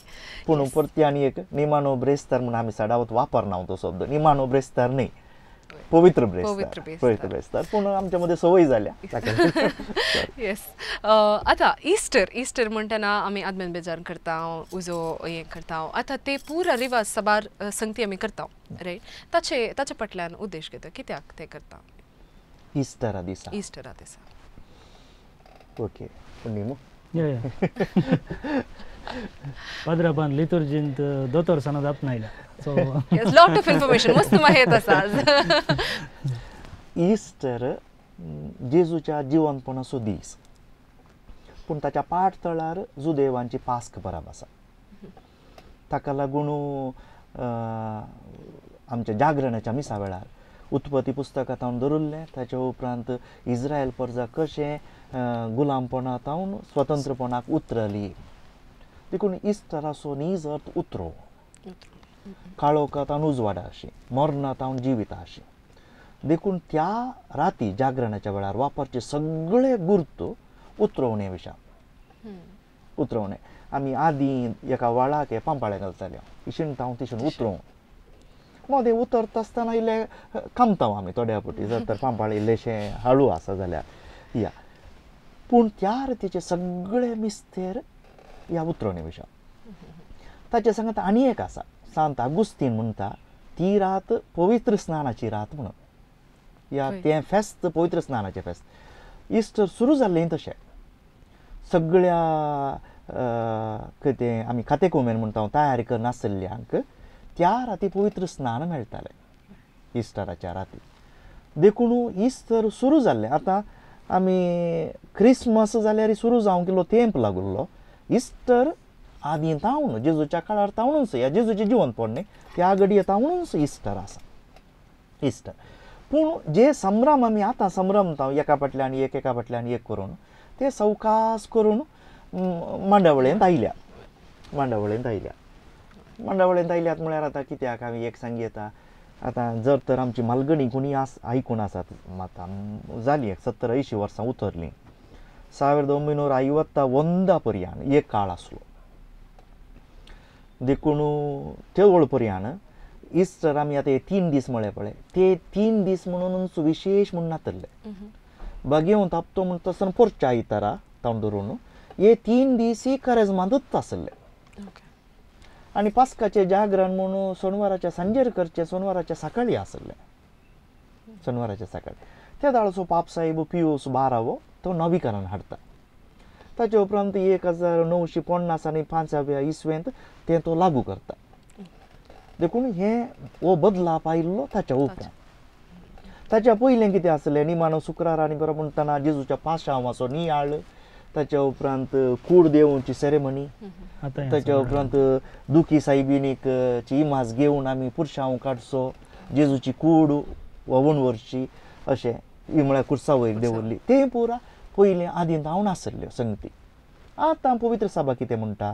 पूण परती आनी एक निमाणो ब्रेस्तार म्हणून आमी सदांच वापरना तो शब्द. निमाणो ब्रेस्तार न्ही, पवित्र ब्रेस्तार, पवित्र ब्रेस्तार. पूण आमच्या मदें संवय जाल्या. येस, आतां इस्टर, इस्टर म्हणटना आमी आदमेन बेजार करता, उजो हें करता. आतां ते पुरा रिवाज साबार संगती आमी करता रायट, ताचे ताचे फाटल्यान उद्देश कितें, कित्याक ते करता इस्टरा दिसा? इस्टरा दिसा ओके, न्ही पाद्रापान लितुर्जींत दोतोर सनद आपणायल्या. सो लॉट ऑफ इन्फॉर्मेशन मस्त माहिती आसा. इस्टर जेजूच्या जिवनपणाचो दीस, पूण ताच्या पाटतळार जुदेवांची पास्क परब आसा. ताका लागून आमच्या जागरणाच्या मिसा वेळार उत्पत्ती पुस्तकांत धरिल्लें, ताच्या उपरांत इस्रायल प्रजा कशें गुलामपणांत स्वतंत्रपणाक उतरली. देखून इस्टराचो नीज अर्थ उतरो, काळोखांत उजवाडा अशी, मरणांत जिविता अशी. देखून त्या राती जागरणाच्या वेळार वापरचे सगळे गुर्त उतरोवणे विशा उतरोवणे. आमी आदीं एका व्हाळाक पांपाळे घालताले, इशिणतांव तिशून उतरोवं. मदें उतरता आसतना इल्लें कामतांव आमी थोड्या फावटी, जर तर पांपाळे इल्लेशें हाळू आसा जाल्यार या. पूण त्या रातीचे सगळे मिस्तेर ह्या उतरोवणे विशा. ताचे सांगात आनी एक आसा, सांत आगुस्तीन म्हणटा ती रात पवित्र स्नानाची रात म्हणून. ह्या तें फेस्त पवित्र स्नानाचें फेस्त. इस्टर सुरू जाल्लें तशें सगळ्या कितें आमी खातेकुमेन म्हणटा तयारी करनासल्ल्यांक त्या राती पवित्र स्नान मेळटालें इस्टराच्या राती. देखून इस्टर सुरू जाल्लें. आतां आमी क्रिसमस जाल्यार सुरू जावंक इल्लो तेंप लागुल्लो. इस्टर आदीं तावन जेजूच्या काळार तावनूच, ह्या जेजूचें जिवनपण न्ही त्या घडये तावनूच इस्टर आसा इस्टर. पूण जे संभ्रम आमी आतां संभ्रमता एका फाटल्यान एक, एका फाटल्यान एक करून ते सवकास करून मांडावळेंत आयल्या, मांडावळेंत आयल्या, मांडावळेंत आयल्यात म्हळ्यार आतां कित्याक आमी एक सांगयता. आतां जर तर आमची मालगणी कोणी आस आयकून आसात, आतां जालीं 70-80 वर्सां उतरलीं. 1951 पर्यंत एक काळ आसलो. देखून तेवळ पर्यंत इस्टर आमी आतां हे 3 दीस म्हळ्ळे पळय, ते 3 दीस म्हणून विशेश म्हूण नातल्ले. बागेवंत हप्तो म्हणटा आसतना पोरच्या आयतारा तावन धरून हे 3 दीस ही करेजमांतूच आसले. आनी पास्काचें जागरण म्हणून सोनवाराच्या सांजेर करचें, सोनवाराच्या सकाळी आसलें, सोनवाराच्या सकाळी. त्या दाळचो पापसाहेब पियूस बारावो तो नवीकरण हाडटा. ताच्या उपरांत 1950 आनी 5व्या इसवेंत तें तो लागू करता. देखून हें हो बदलाप आयिल्लो ताच्या उपरांत. ताच्या पयलें कितें आसलें, निमाणो शुक्रार आनी बरो म्हणटना जेजूच्या पाशांवाचो नियाळ, ताच्या उपरांत कूड देवोवची सेरेमनी, ताच्या उपरांत दुखी सायबिणीक ची इमाज घेवन आमी पुरशांव काडचो, जेजूची कूड व्होवन व्हरची, अशें ही म्हळ्यार कुर्सा वयर देंवरली. तें पुरा पयलें आदीं धांवन आसल्ल्यो संगती. आतां पवित्र सभा कितें म्हणटा,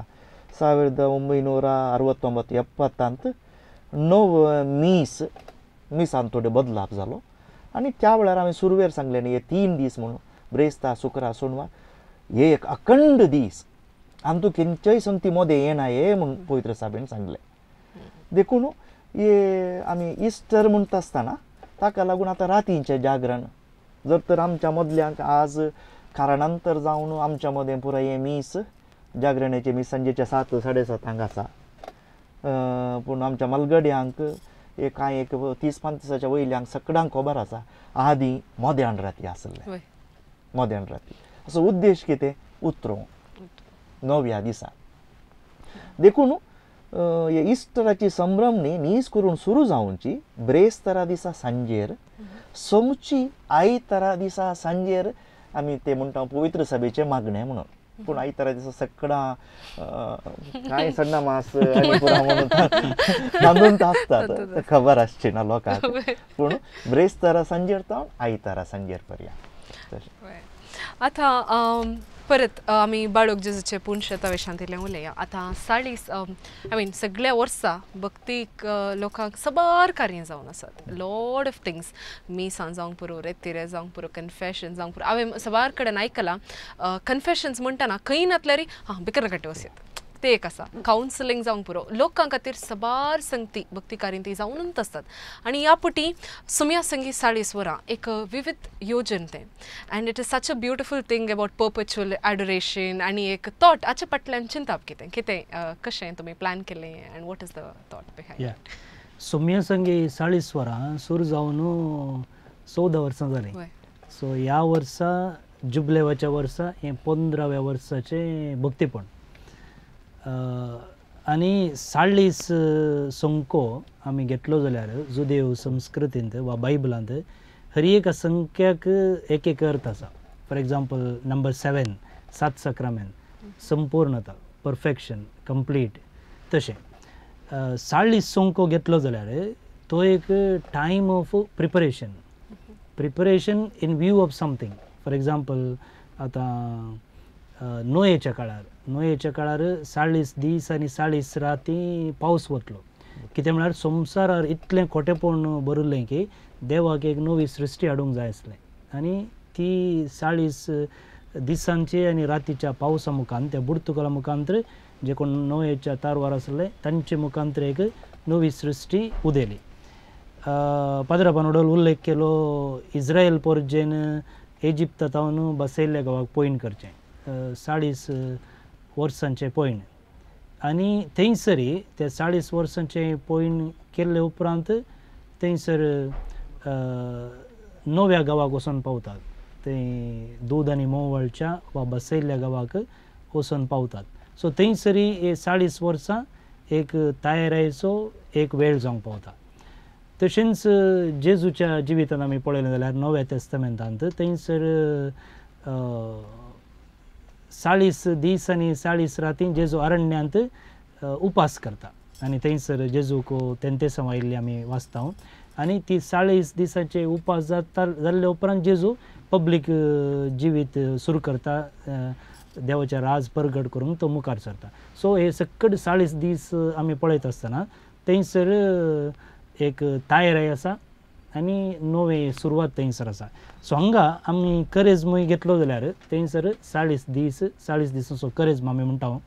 1969 70 नव मीस, मिसान थोडे बदलाप जालो आनी त्या वेळार हांवें सुरवेर सांगलें न्ही, हे 3 दीस म्हणून, ब्रेस्तार, शुक्रार, सोनवार, हे एक अखंड दीस, आमतूं खंयच्याय संगती मदें येना हे म्हूण पवित्र साबेन सांगलें. देखून हे आमी इस्टर म्हणटा आसतना ताका लागून आतां रातींचें जागरण जर तर आमच्या मदल्यांक आज कारणांतर जावन आमच्या मदें पुराय हें मीस जागरणाचें मीस सांजेच्या 7 साडे 7 आसा, पूण आमच्या मालगड्यांक एक कांय एक 30-35 वयल्यांक सगळ्यांक खबर आसा आदीं मध्यान राती आसलें, मध्यान राती. असो उद्देश कितें, उतरोवंक नव्या दिसा. देखून हे इस्टराची संभ्रम न्ही नीस करून सुरू जावची ब्रेस्तारा दिसा सांजेर, सोमची आयतारा दिसा सांजेर आमी ते म्हणटा पवित्र सभेचें मागणें म्हणून. पूण आयतारा दिसा सगळां कांय सण्णा मास आनी पुरा म्हणून बांदून आसतात, खबर आसची ना लोकांक. पूण ब्रेस्तारा सांजेर तावन आयतारा सांजेर पर्यंत. आतां परत आमी बाळोक जेजूचे पुणशेता वेशांत उलया. आतां 40 I mean सगळ्या वर्सा भक्तीक लोकांक साबार कार्यां जावन आसात, लॉड ऑफ थिंग्स, मिसां जावंक पुरो, रेतिरे जावंक पुरो, कन्फेशन जावंक पुरो. हांवें साबार कडेन आयकलां कन्फेशन्स म्हणटना खंय नातल्यार हां बिकर कट्टे वसयत, ते एक आसा. कावन्सिलींग जावंक पुरो, लोकां खातीर साबार संगती भक्ती कार्यां ती जावनूच आसतात. आनी ह्या पुटी सुम्या संगी 40 वरां एक विविध योजन तें, and it is such a beautiful thing about perpetual adoration आनी एक थॉट हाचे फाटल्यान चिंताप कितें कितें कशें तुमी प्लॅन केलें and what is the thought behind. सुम्या संगी 40 वरां सुरू जावन 14 वर्सां जालीं. सो ह्या वर्सा जुबलेवाच्या वर्सा हें 15व्या वर्साचें भक्तीपण. आनी 40 संको आमी घेतलो जाल्यार जुदेव संस्कृतींत वा बायबलांत हर एका संख्याक एक एक अर्थ आसा. फॉर एग्जाम्पल नंबर 7, 7 साक्रामेंत, संपूर्णता, परफेक्शन, कंप्लीट. तशें 40 संको घेतलो जाल्यार तो एक time of preparation, preparation in view of something. For example आतां नोयेच्या काळार, नोयेच्या काळार 40 दीस आनी 40 राती पावस वतलो. कितें म्हळ्यार संवसारार इतलें खोटेपण भरिल्लें की देवाक एक नवी सृश्टी हाडूंक जाय आसलें आनी ती 40 दिसांची आनी रातीच्या पावसा मुखान, त्या बुडतुकाला मुखांतर जे कोण नोयेच्या तारवार आसले तांचे मुखांतर एक नवी सृश्टी उदेली. पाद्रा पानोडोल उल्लेख केलो इस्रायल पोरजेन इजिप्ता तावन बसयल्ल्या गांवाक पयण करचें, 40 वर्सांचें पयण. आनी थंयसरी ते 40 वर्सांचें पयण केल्ले उपरांत थंयसर नव्या गांवाक वचोन पावतात, थंय दूद आनी म्होंवाळच्या वा बसयल्ल्या गांवाक वचोन पावतात. सो थंयसरी हे 40 वर्सां एक तयारायेचो एक वेळ जावंक पावता. तशेंच जेजूच्या जिवितांत आमी पळयलें जाल्यार नव्या तेस्तामेंतांत थंयसर 40 दीस आनी 40 राती जेजू अरण्यांत उपास करता आनी थंयसर जेजूक तेंतेसांव आयिल्ली आमी वाचता. आनी ती 40 दिसांचे उपास जाता जाल्ले उपरांत जेजू पब्लीक जिवीत सुरू करता, देवाचें राज परगट करूंक तो मुखार सरता. सो हे सकट 40 दीस आमी पळयत आसतना थंयसर एक तयाराय आसा आनी नवे सुरवात थंयसर आसा. सो हांगा आमी करेज्मूय घेतलो जाल्यार थंयसर 40 दीस 40 दिसांचो करेज्म आमी म्हणटा.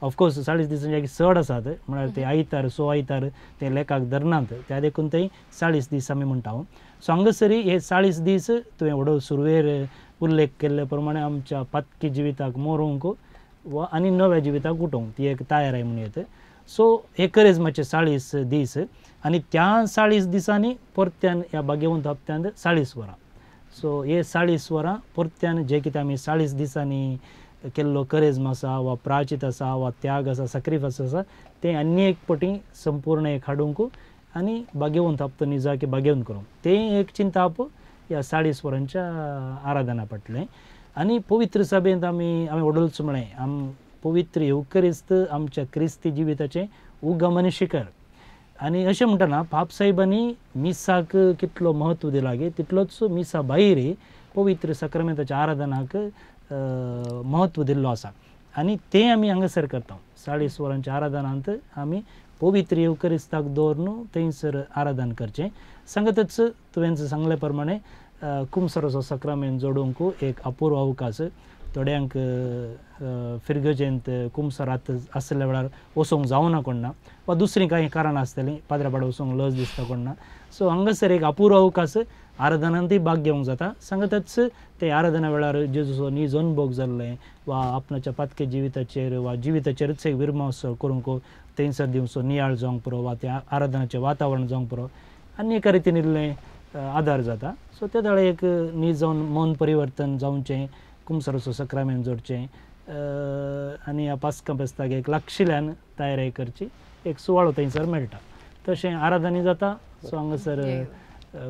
ऑफकोर्स 40 दिसांचे चड आसात, म्हळ्यार ते आयतार सो आयतार ते लेखाक धरनात, त्या देखून थंय 40 दीस आमी म्हणटा. सो हांगासरी हे 40 दीस तुवें व्हडो सुरवेर उल्लेख केल्ले प्रमाणे आमच्या पातकी जिविताक मोरोंक वा आनी नव्या जिविताक उठोवंक ती एक तयाराय म्हणूं येता. सो हे करेजमाचे 40 दीस आनी त्या 40 दिसांनी परत्यान ह्या भाग्यवंत हप्त्यांत 40 वरां. सो हे 40 वरां परत्यान जे कितें आमी 40 दिसांनी केल्लो करेज्म आसा वा प्राचित आसा वा त्याग आसा सॅक्रिफायस आसा तें आनी एक पटी संपूर्ण एक हाडूंक आनी भाग्यवंत हप्तो निजाकी भाग्यवंत करूंक तें एक चिंताप ह्या 40 वरांच्या आराधना पडलें. आनी पवित्र सभेंत आमी आमी वडोलच म्हळें आम पवित्र येवकरिस्त आमच्या क्रिस्ती जिविताचें उगम आनी शिखर. आनी अशें म्हणटना पाप साहेबांनी मिसाक कितलो म्हत्व दिला गे तितलोच मिसा भायर पवित्र सक्रमेंताच्या आराधनाक म्हत्व दिल्लो आसा आनी तें आमी हांगासर करता. 40 वरांच्या आराधनांत आमी पवित्र येवकरिस्ताक दवरून थंयसर आराधन करचें. सांगतच तुवें सांगले प्रमाणे कुमसराचो सक्रामेंत जोडूंक एक अपूर्व अवकाश. थोड्यांक फिरगजेंत कुमसरात आसल्या वेळार वचोंक जावना कोण वा दुसरीं कांय कारणां आसतलीं पाद्रा पाड वचोंक लज दिसता कोण. सो हांगासर एक अपूर्व अवकाश आराधनांतूय भाग घेवंक जाता. सांगतच ते आराधना वेळार जेजूचो नीज अनुभव जाल्लें वा आपणाच्या पातके जिविताचेर वा जिविताचेरच एक विरमोस करूंक थंयसर दिवचो नियाळ जावंक पुरो वा त्या आराधनाचें वातावरण जावंक पुरो आनी एका रितीन इल्लें आदार जाता. सो ते दाळे एक नीज जावन मन परिवर्तन जावचें कुमसराचो सक्रामेंत जोडचें आनी ह्या पास्कां फेस्ताक एक लागशिल्ल्यान तयारी करची एक सुवाळो थंयसर मेळटा. तशें आराधनी जाता. सो हांगासर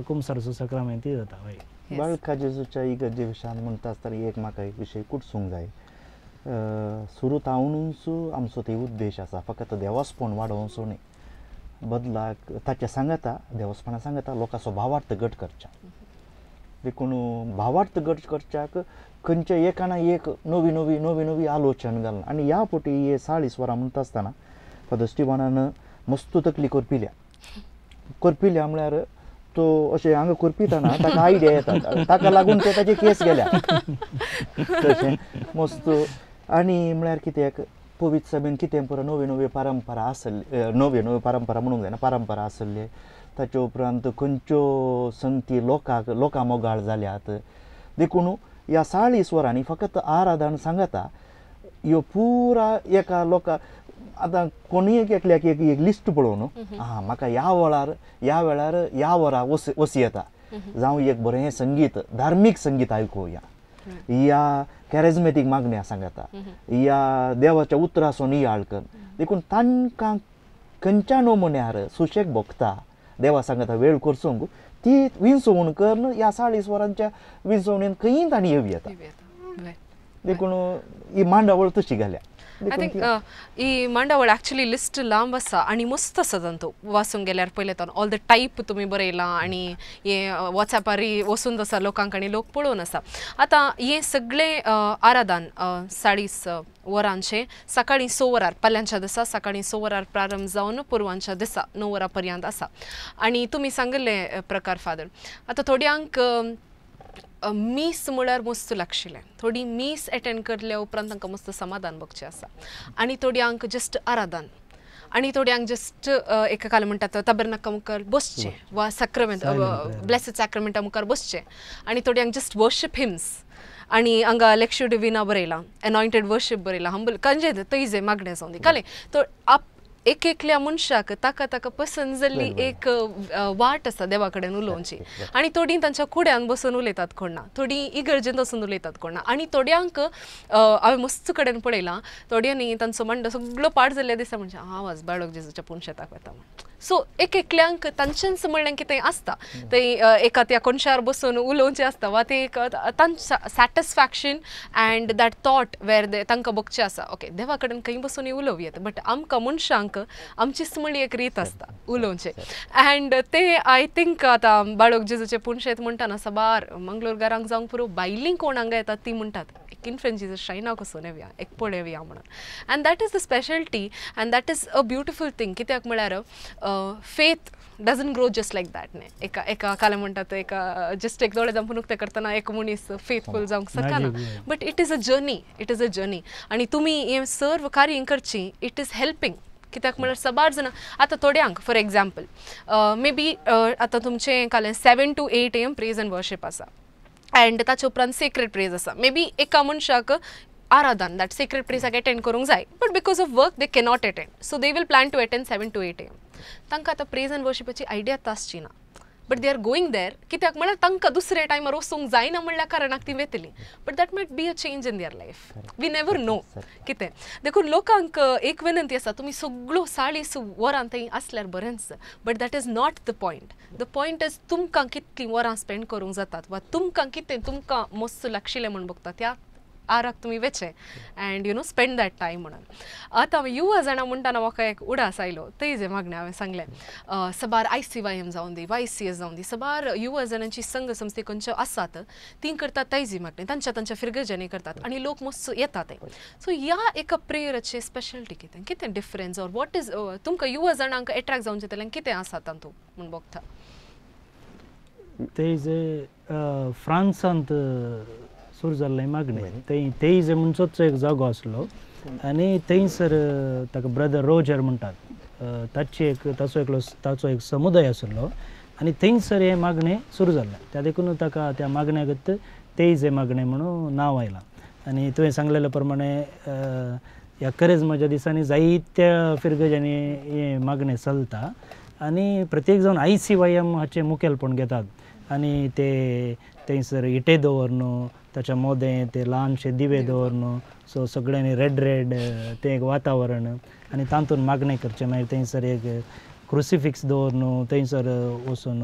कुमसराचो सक्रामेंतूय जाता. हय बाळका जेजूच्या इगर्जे विशयान म्हणटा आसतना एक म्हाका एक विशय कुटसूंक जाय. सुरू तावनूच आमचो ते उद्देश आसा फकत देवासपण वाडोवचो न्ही बदलाक ताच्या सांगता देवस्पणा सांगता लोकांचो भावार्थ घट करच्या. देखून भावार्थ घट करच्याक खंयच्या एका ना एक नवी नवी नवी नवी आलोचन घालना. आनी ह्या फावटी हे 40 वरां म्हणटा आसतना फादर स्टिवनान मस्त तकली करपिल्या करपिल्या म्हळ्यार तो अशें हांगा करपितना ताका आयडिया येता ताका लागून ते ताचे केस गेल्या तशें मस्त. आनी म्हळ्यार कित्याक पवित्र सभेन कितें पुरो नव्यो नव्यो परंपरा आसल्ली नव्यो नव्यो परंपरा म्हणूंक जायना परंपरा आसल्ली. ताचे उपरांत खंयच्यो संगती लोकांक लोकां मोगाळ जाल्यात. देखून ह्या 40 वरांनी फकत आराधन सांगता ह्यो पुरा एका लोकां आतां कोणूय एकल्याक एक एक लिस्ट पळोवन आं म्हाका ह्या वेळार ह्या वेळार ह्या वरां वस येता जावं एक बरें संगीत धार्मीक संगीत आयकुया ह्या कॅरेजमेटीक मागण्या सांगता ह्या देवाच्या उतराचो नियाळ कर. देखून तांकां खंयच्या नमुन्यार सुशेग भोगता देवा सांगता वेळ करसूंक ती विंचवण करून ह्या 40 वरांच्या विंचवणेन खंयी तांणी येवं येता. देखून ही मांडावळ तशी घाल्या. I think ही मांडावळ ॲक्च्युली लिस्ट लांब आसा आनी मस्त आसा तांतू वाचूंक गेल्यार पयलें तो ऑल the type तुमी बरयलां आनी हे वॉट्सॅपारय वचून आसा लोकांक आनी लोक पळोवन आसा. आतां हें सगळें आराधन 40 वरांचें सकाळीं 6 वरार फाल्यांच्या दिसा सकाळीं 6 वरार प्रारंभ जावन पुर्वांच्या दिसा 9 वरां पर्यंत आसा. आनी तुमी सांगिल्ले प्रकार फादर आतां थोड्यांक मीस म्हळ्यार मस्त लागशिल्लें थोडी मीस एटेंड करल्या उपरांत तांकां मस्त समाधान भोगचें आसा आनी थोड्यांक जस्ट आराधन आनी थोड्यांक जस्ट एका काल म्हणटात तबरनाका मुखार बसचें वा सॅक्रामेंट ब्लेसड सॅक्रामेंटा मुखार बसचें आनी थोड्यांक जस्ट वर्शीप हिम्स आनी हांगा लेक्शो डिविना बरयलां एनॉयंटेड वर्शीप बरयलां हंबल कंजे तैजे मागणें जावन दी कालें तो आप एक एकल्या मनशाक ताका ताका पसंत जाल्ली एक वाट आसा देवा कडेन उलोवची. आनी थोडीं तांच्या कुड्यान बसून उलयतात कोण ना थोडीं इगर्जेंत वचून उलयतात कोण ना. आनी थोड्यांक हांवें मस्त कडेन पळयलां थोड्यांनी तांचो मांडो सगळो पाड जाल्ल्या दिसा म्हणजे हांव आज बाळक जेजूच्या पूण शेताक वता म्हण. सो एक एकल्यांक तांचेंच म्हणलें कितें आसता थंय एका त्या कोनशार बसून उलोवचें आसता वा ते एक तांचें satisfaction and that thought where they तांकां बगचें आसा ओके देवा कडेन खंय बसून उलोवं येता बट आमकां मनशांक आमचीच म्हणली एक रीत आसता उलोवचें. अँड ते I think आतां बाळक जेजूचें पुणशेत म्हणटाना साबार मंगळूरगारांक जावंक पुरो बायलीं कोण हांगा येतात ती म्हणटात एक इन्फंट जीजस श्रायनाक वचून येवया एक पळोवया म्हणून. And that is the speciality and that is a beautiful thing. कित्याक म्हळ्यार faith doesn't grow just like that न्ही एका एका काल म्हणटात एका जस्ट एक दोळे जावन उक्ते करतना एक मनीस फेथफूल जावंक शकना but it is a journey it is a journey. आनी तुमी हें सर्व कार्य करची it is helping. कित्याक म्हळ्यार साबार जाणां आतां थोड्यांक फॉर एग्जाम्पल मे बी आतां तुमचें काल 7 to 8 AM praise and worship आसा अँड ताचे उपरांत सेक्रेड प्रेज आसा मे बी एका मनशाक आराधन that sacred प्रेसाक अटेंड करूंक जाय, but because of work they cannot attend, so they will plan to attend 7 to 8 AM. तांकां आतां प्रेज एंड वर्शिपाची आयडियाच आसची ना, but they are going there कित्याक म्हळ्यार तांकां दुसऱ्या टायमार वचूंक जायना म्हणल्या कारणाक ती वेतली, but that might be a change in their life, we never know कितें. देखून लोकांक एक विनंती आसा, तुमी सगळ्यो 40 वरां थंय आसल्यार बरेंच, but that is not the point. The point is तुमकां कितलीं वरां स्पेंड करूंक जातात वा तुमकां कितें तुमकां मस्त लागशिल्लें म्हूण बगता त्या आराक तुमी वेचें and you know spend that time म्हणून. आतां युवा जाणां म्हणटाना म्हाका एक उडास आयलो, थंय जे मागणें हांवें सांगलें, सबार ICYM जावन दी, YCS जावन दी, सबार युवा जाणांची संघ संस्थे खंयच्यो आसात ती करतात तायजी मागणें, तांच्या तांच्या फिरगर्जांनी करतात आनी लोक मस्त येतात ते. सो ह्या एका प्रेयराचें स्पेशलिटी कितें, कितें डिफरन्स ऑर what is तुमकां युवा जाणांक एट्रेक्ट जावचें जाल्यार कितें आसा तातूंत म्हूण बगता? ते जे फ्रांसांत सुरू जाल्लें मागणें, थंय तेज म्हणचोच एक जागो आसलो आनी थंयसर ताका ब्रदर रोजर म्हणटात, ताची एक ताचो एकलो ताचो एक समुदाय आसलो आनी थंयसर हें मागणें सुरू जाल्लें. त्या देखून ताका त्या मागण्याक तेज हें मागणें म्हणून नांव आयलां. आनी तुवें सांगलेल्या प्रमाणे ह्या करेजमाच्या दिसांनी जायत्या फिरगजांनी हें मागणें चलता आनी प्रत्येक जावन ICYM हाचें मुखेलपण घेतात आनी ते थंयसर इटे दवरन ताच्या मोदें ते ल्हानशे दिवे दवरन, सो सगळ्यांनी रेड रेड तें एक वातावरण आनी तातूंत मागणें करचें. मागीर थंयसर एक क्रुसिफिक्स दवरन थंयसर वचून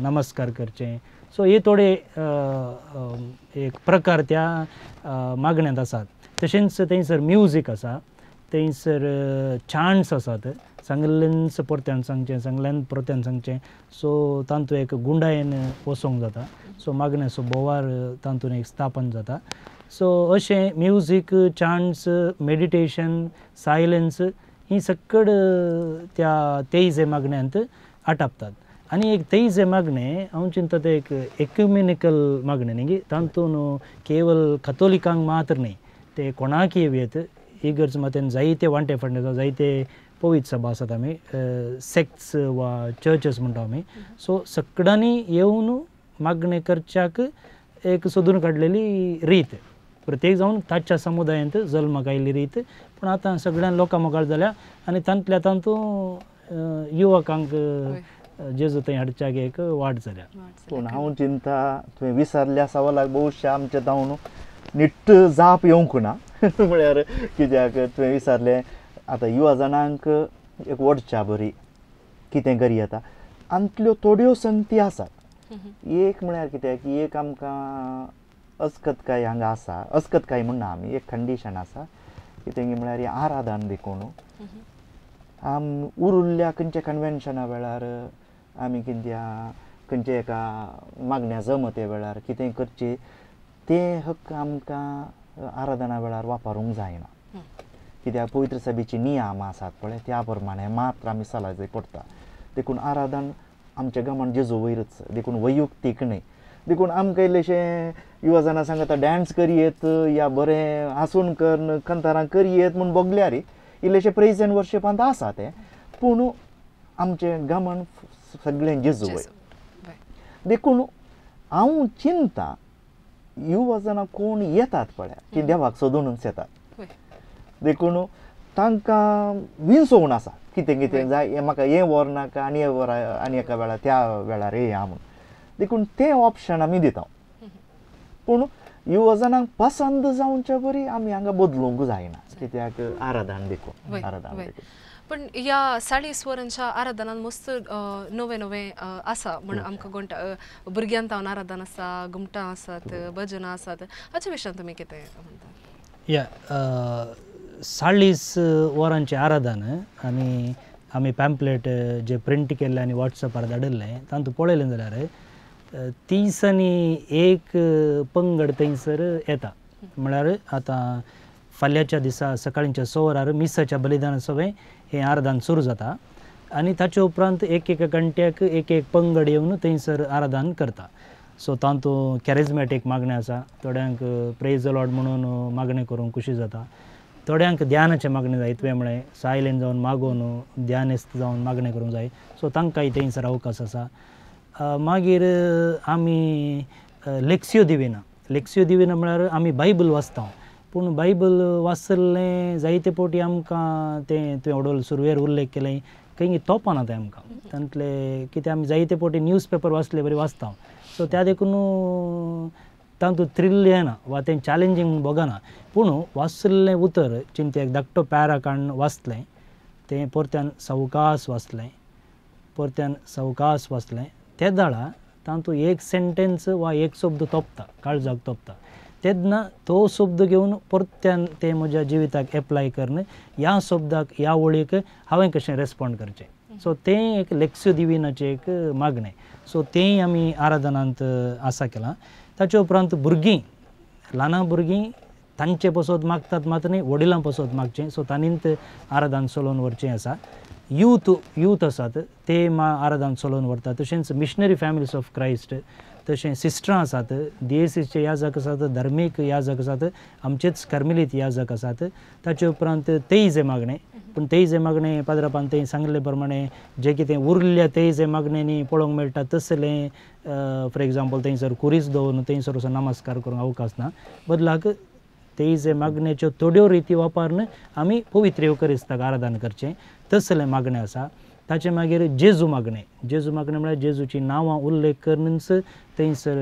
नमस्कार करचें. सो हे थोडे एक प्रकार त्या मागण्यांत आसात. तशेंच थंयसर म्युजीक आसा, थंयसर चांट्स आसात, सांगलेंच परत्यान सांगचें, सांगल्यान परत्यान सांगचें, सो तातूंत एक गुंडायेन वचोंक जाता, सो मागण्याचो बोवार तातूंत एक स्थापन जाता. सो अशें म्युजीक, चांट्स, मेडिटेशन, सायलन्स ही सकड त्या तेज मागण्यांत आटापतात. आनी एक तेज मागणें हांव चिंता तें एक एक्युमेनिकल मागणें न्ही, तातूंत केवल कथोलिकांक मात्र न्ही, ते कोणाक येत इगर्ज मातेन जायते वांटे फांटे जावं जायते पवित्र सभा आसात आमी, सेक्ट्स वा चर्चीस म्हणटा आमी, सो सगळ्यांनी येवन मागणें करच्याक एक सोदून काडलेली रीत, प्रत्येक जावन ताच्या समुदायांत जल्माक आयिल्ली रीत, पूण आतां सगळ्यां लोकां मुखार जाल्या आनी तांतल्या तातूंत युवकांक जेजू थंय हाडच्याक एक वाट जाल्या. पूण हांव चिंता तुवें विसरल्या सवालाक बहुशा आमच्या जावन निट्ट जाप येवंक ना म्हळ्यार कित्याक तुवें विसरलें आतां युवा जाणांक एक वडच्या बरी कितें करी येता आमतल्यो थोड्यो संगती आसात. एक म्हळ्यार कितें की एक आमकां अस्कतकाय हांगा आसा, अस्कतकाय म्हणना आमी, एक कंडीशन आसा कितें म्हळ्यार हें आराधन देखून आम उरुल्ल्या खंयच्या कन्वेन्शना वेळार आमी कित्या खंयच्या एका मागण्या जमते वेळार कितें करचें तें हक्क आमकां आराधना वेळार वापरूंक जायना, कित्याक पवित्र सभेची नियम आसात पळय त्या प्रमाणे मात्र आमी चलायचें पडटा. देखून आराधन आमच्या गांवान जेजू वयरच, देखून वैयक्तीक न्हय. देखून आमकां इल्लेशें युवा जाणां सांगता डांस करयेत या बरें हांसून कर कंतारां करयेत म्हूण बगल्यार इल्लेशें प्रेज एंड वर्शिपांत आसा तें, पूण आमचें गांवान सगळें जेजू वयर. देखून हांव चिंता युवा जाणां कोण येतात पळय ती देवाक सोदूनच येतात, देखून तांकां विंचोवन आसा कितें कितें जाय, म्हाका हें व्हर नाका आनी हें व्हर आनी एका वेळार त्या वेळार येया म्हूण, देखून तें ऑप्शन आमी दिता. पूण युवा जाणांक पसंद जावच्या बरी आमी हांगा बदलूंक जायना, कित्याक आराधन देखून आराधन देखून. पण ह्या 40 वरांच्या आराधनान मस्त नवे नवे आसा म्हण आमकां गोंटा भुरग्यांत हांव आराधन आसा, घुमटां आसात, भजनां आसात, हाच्या विशयान तुमी कितें म्हणटा? या 40 वरांचें आराधन आनी आमी पॅम्पलेट जे प्रिंट केल्ले आनी वॉट्सएपार धाडिल्लें तातूंत पळयलें जाल्यार 30 आनी 1 पंगड थंयसर येता. म्हळ्यार आतां फाल्यांच्या दिसा सकाळींच्या 6 वरार मिसाच्या बलिदाना सवें हें आराधन सुरू जाता आनी ताचे उपरांत एक एक घंट्याक एक एक पंगड येवन थंयसर आराधन करता. सो तातूंत कॅरिजमॅटीक मागणें आसा, थोड्यांक प्रेज the Lord म्हणून मागणें करूंक खुशी जाता, थोड्यांक ध्यानाचें मागणें जाय, तुवें म्हळें सायलेंट जावन मागोवन ध्यानेस्त जावन मागणें करूंक जाय, सो तांकांय थंयसर अवकाश आसा. मागीर आमी लेक्सियो दिविना, लेक्सियो दिविना म्हळ्यार आमी बायबल वाचता, पूण बायबल वाचलें जायते फावटी आमकां तें तुवें वडोल सुरवेर उल्लेख केलें खंय तोपना तें आमकां तातूंतले कित्याक आमी जायते फावटी न्यूज पेपर वाचले बरी वाचता सो त्या देखून तातूंत थ्रिल येना वा तें चॅलेंजींग भोगना पूण वाचलें उतर चिंते एक धाकटो पॅरा काडून वाचलें तें परत्यान सवकास वाचलें परत्यान सवकास वाचलें ते दाळा तातूंत एक सेंटेन्स वा एक शब्द तोपता काळजाक तोपता तेन्ना तो शब्द घेवन परत्यान ते म्हज्या जिविताक एप्लाय करून ह्या शब्दाक ह्या वळीक हांवें कशें रेस्पोंड करचें सो तें एक लेक्सियो दिविनाचें एक मागणें सो तेंय आमी आराधनांत आसा केलां. ताचे उपरांत भुरगीं ल्हान भुरगीं तांचे पसत मागतात मात न्ही वडिलां पसत मागचें सो ताणींत आराधन चलोवन व्हरचें आसा. यूथ यूथ आसात ते आराधन चलोवन व्हरतात तशेंच मिशनरी फॅमिलीज ऑफ क्रायस्ट तशें सिस्टरां आसात डीएसीचे याजक आसात धार्मीक याजक आसात आमचेच कर्मेलीत याजक आसात. ताचे उपरांत तेय जे मागणें पूण तेय जे मागणें पाद्रापान तें सांगले प्रमाणे जें कितें उरल्या तेय जे मागण्यांनी पळोवंक मेळटा तसलें फॉर एग्जाम्पल थंयसर कुरीस दवरून थंयसर वचून नमस्कार करूंक अवकाश ना बदलाक तेय जे मागण्याच्यो थोड्यो रिती वापरून आमी पवित्र येवकरिस्ताक आराधन करचें तसलें मागणें आसा. ताचे मागीर जेजू मागणें जेजू मागणें म्हळ्यार जेजूचीं नांवां उल्लेख करूनच थंयसर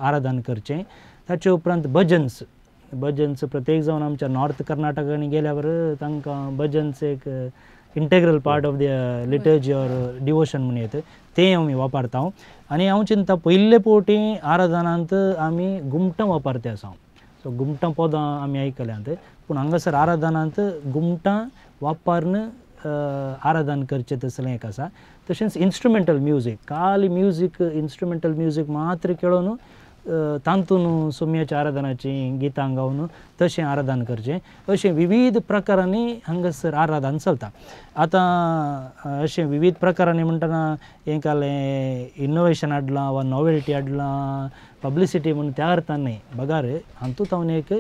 आराधन करचें. ताचे उपरांत भजन्स भजन्स प्रत्येक जावन आमच्या नॉर्थ कर्नाटकांनी गेल्यावर तांकां भजन्स एक integral part of the liturgy or devotion म्हूण येता तें आमी वापरता. आनी हांव चिंता पयले फावटी आराधनांत आमी घुमटां वापरते आसा सो घुमटां पदां आमी आयकल्यांत पूण हांगासर आराधनांत घुमटां वापरून आराधन करचें तसलें एक आसा. तशेंच इन्स्ट्रुमेंटल म्युजीक काल म्युजीक इन्स्ट्रुमेंटल म्युजीक मात्र खेळोवन तातूंत सोम्याच्या आराधनाचीं गितां गावन तशें आराधन करचें अशें विविध प्रकारांनी हांगासर आराधन चलता. आतां अशें विविध प्रकारांनी म्हणटना हें कालें इनोवेशन हाडलां वा नॉवेल्टी हाडलां पब्लिसिटी म्हूण त्या अर्थान न्हय बगार हातूंत हांव एक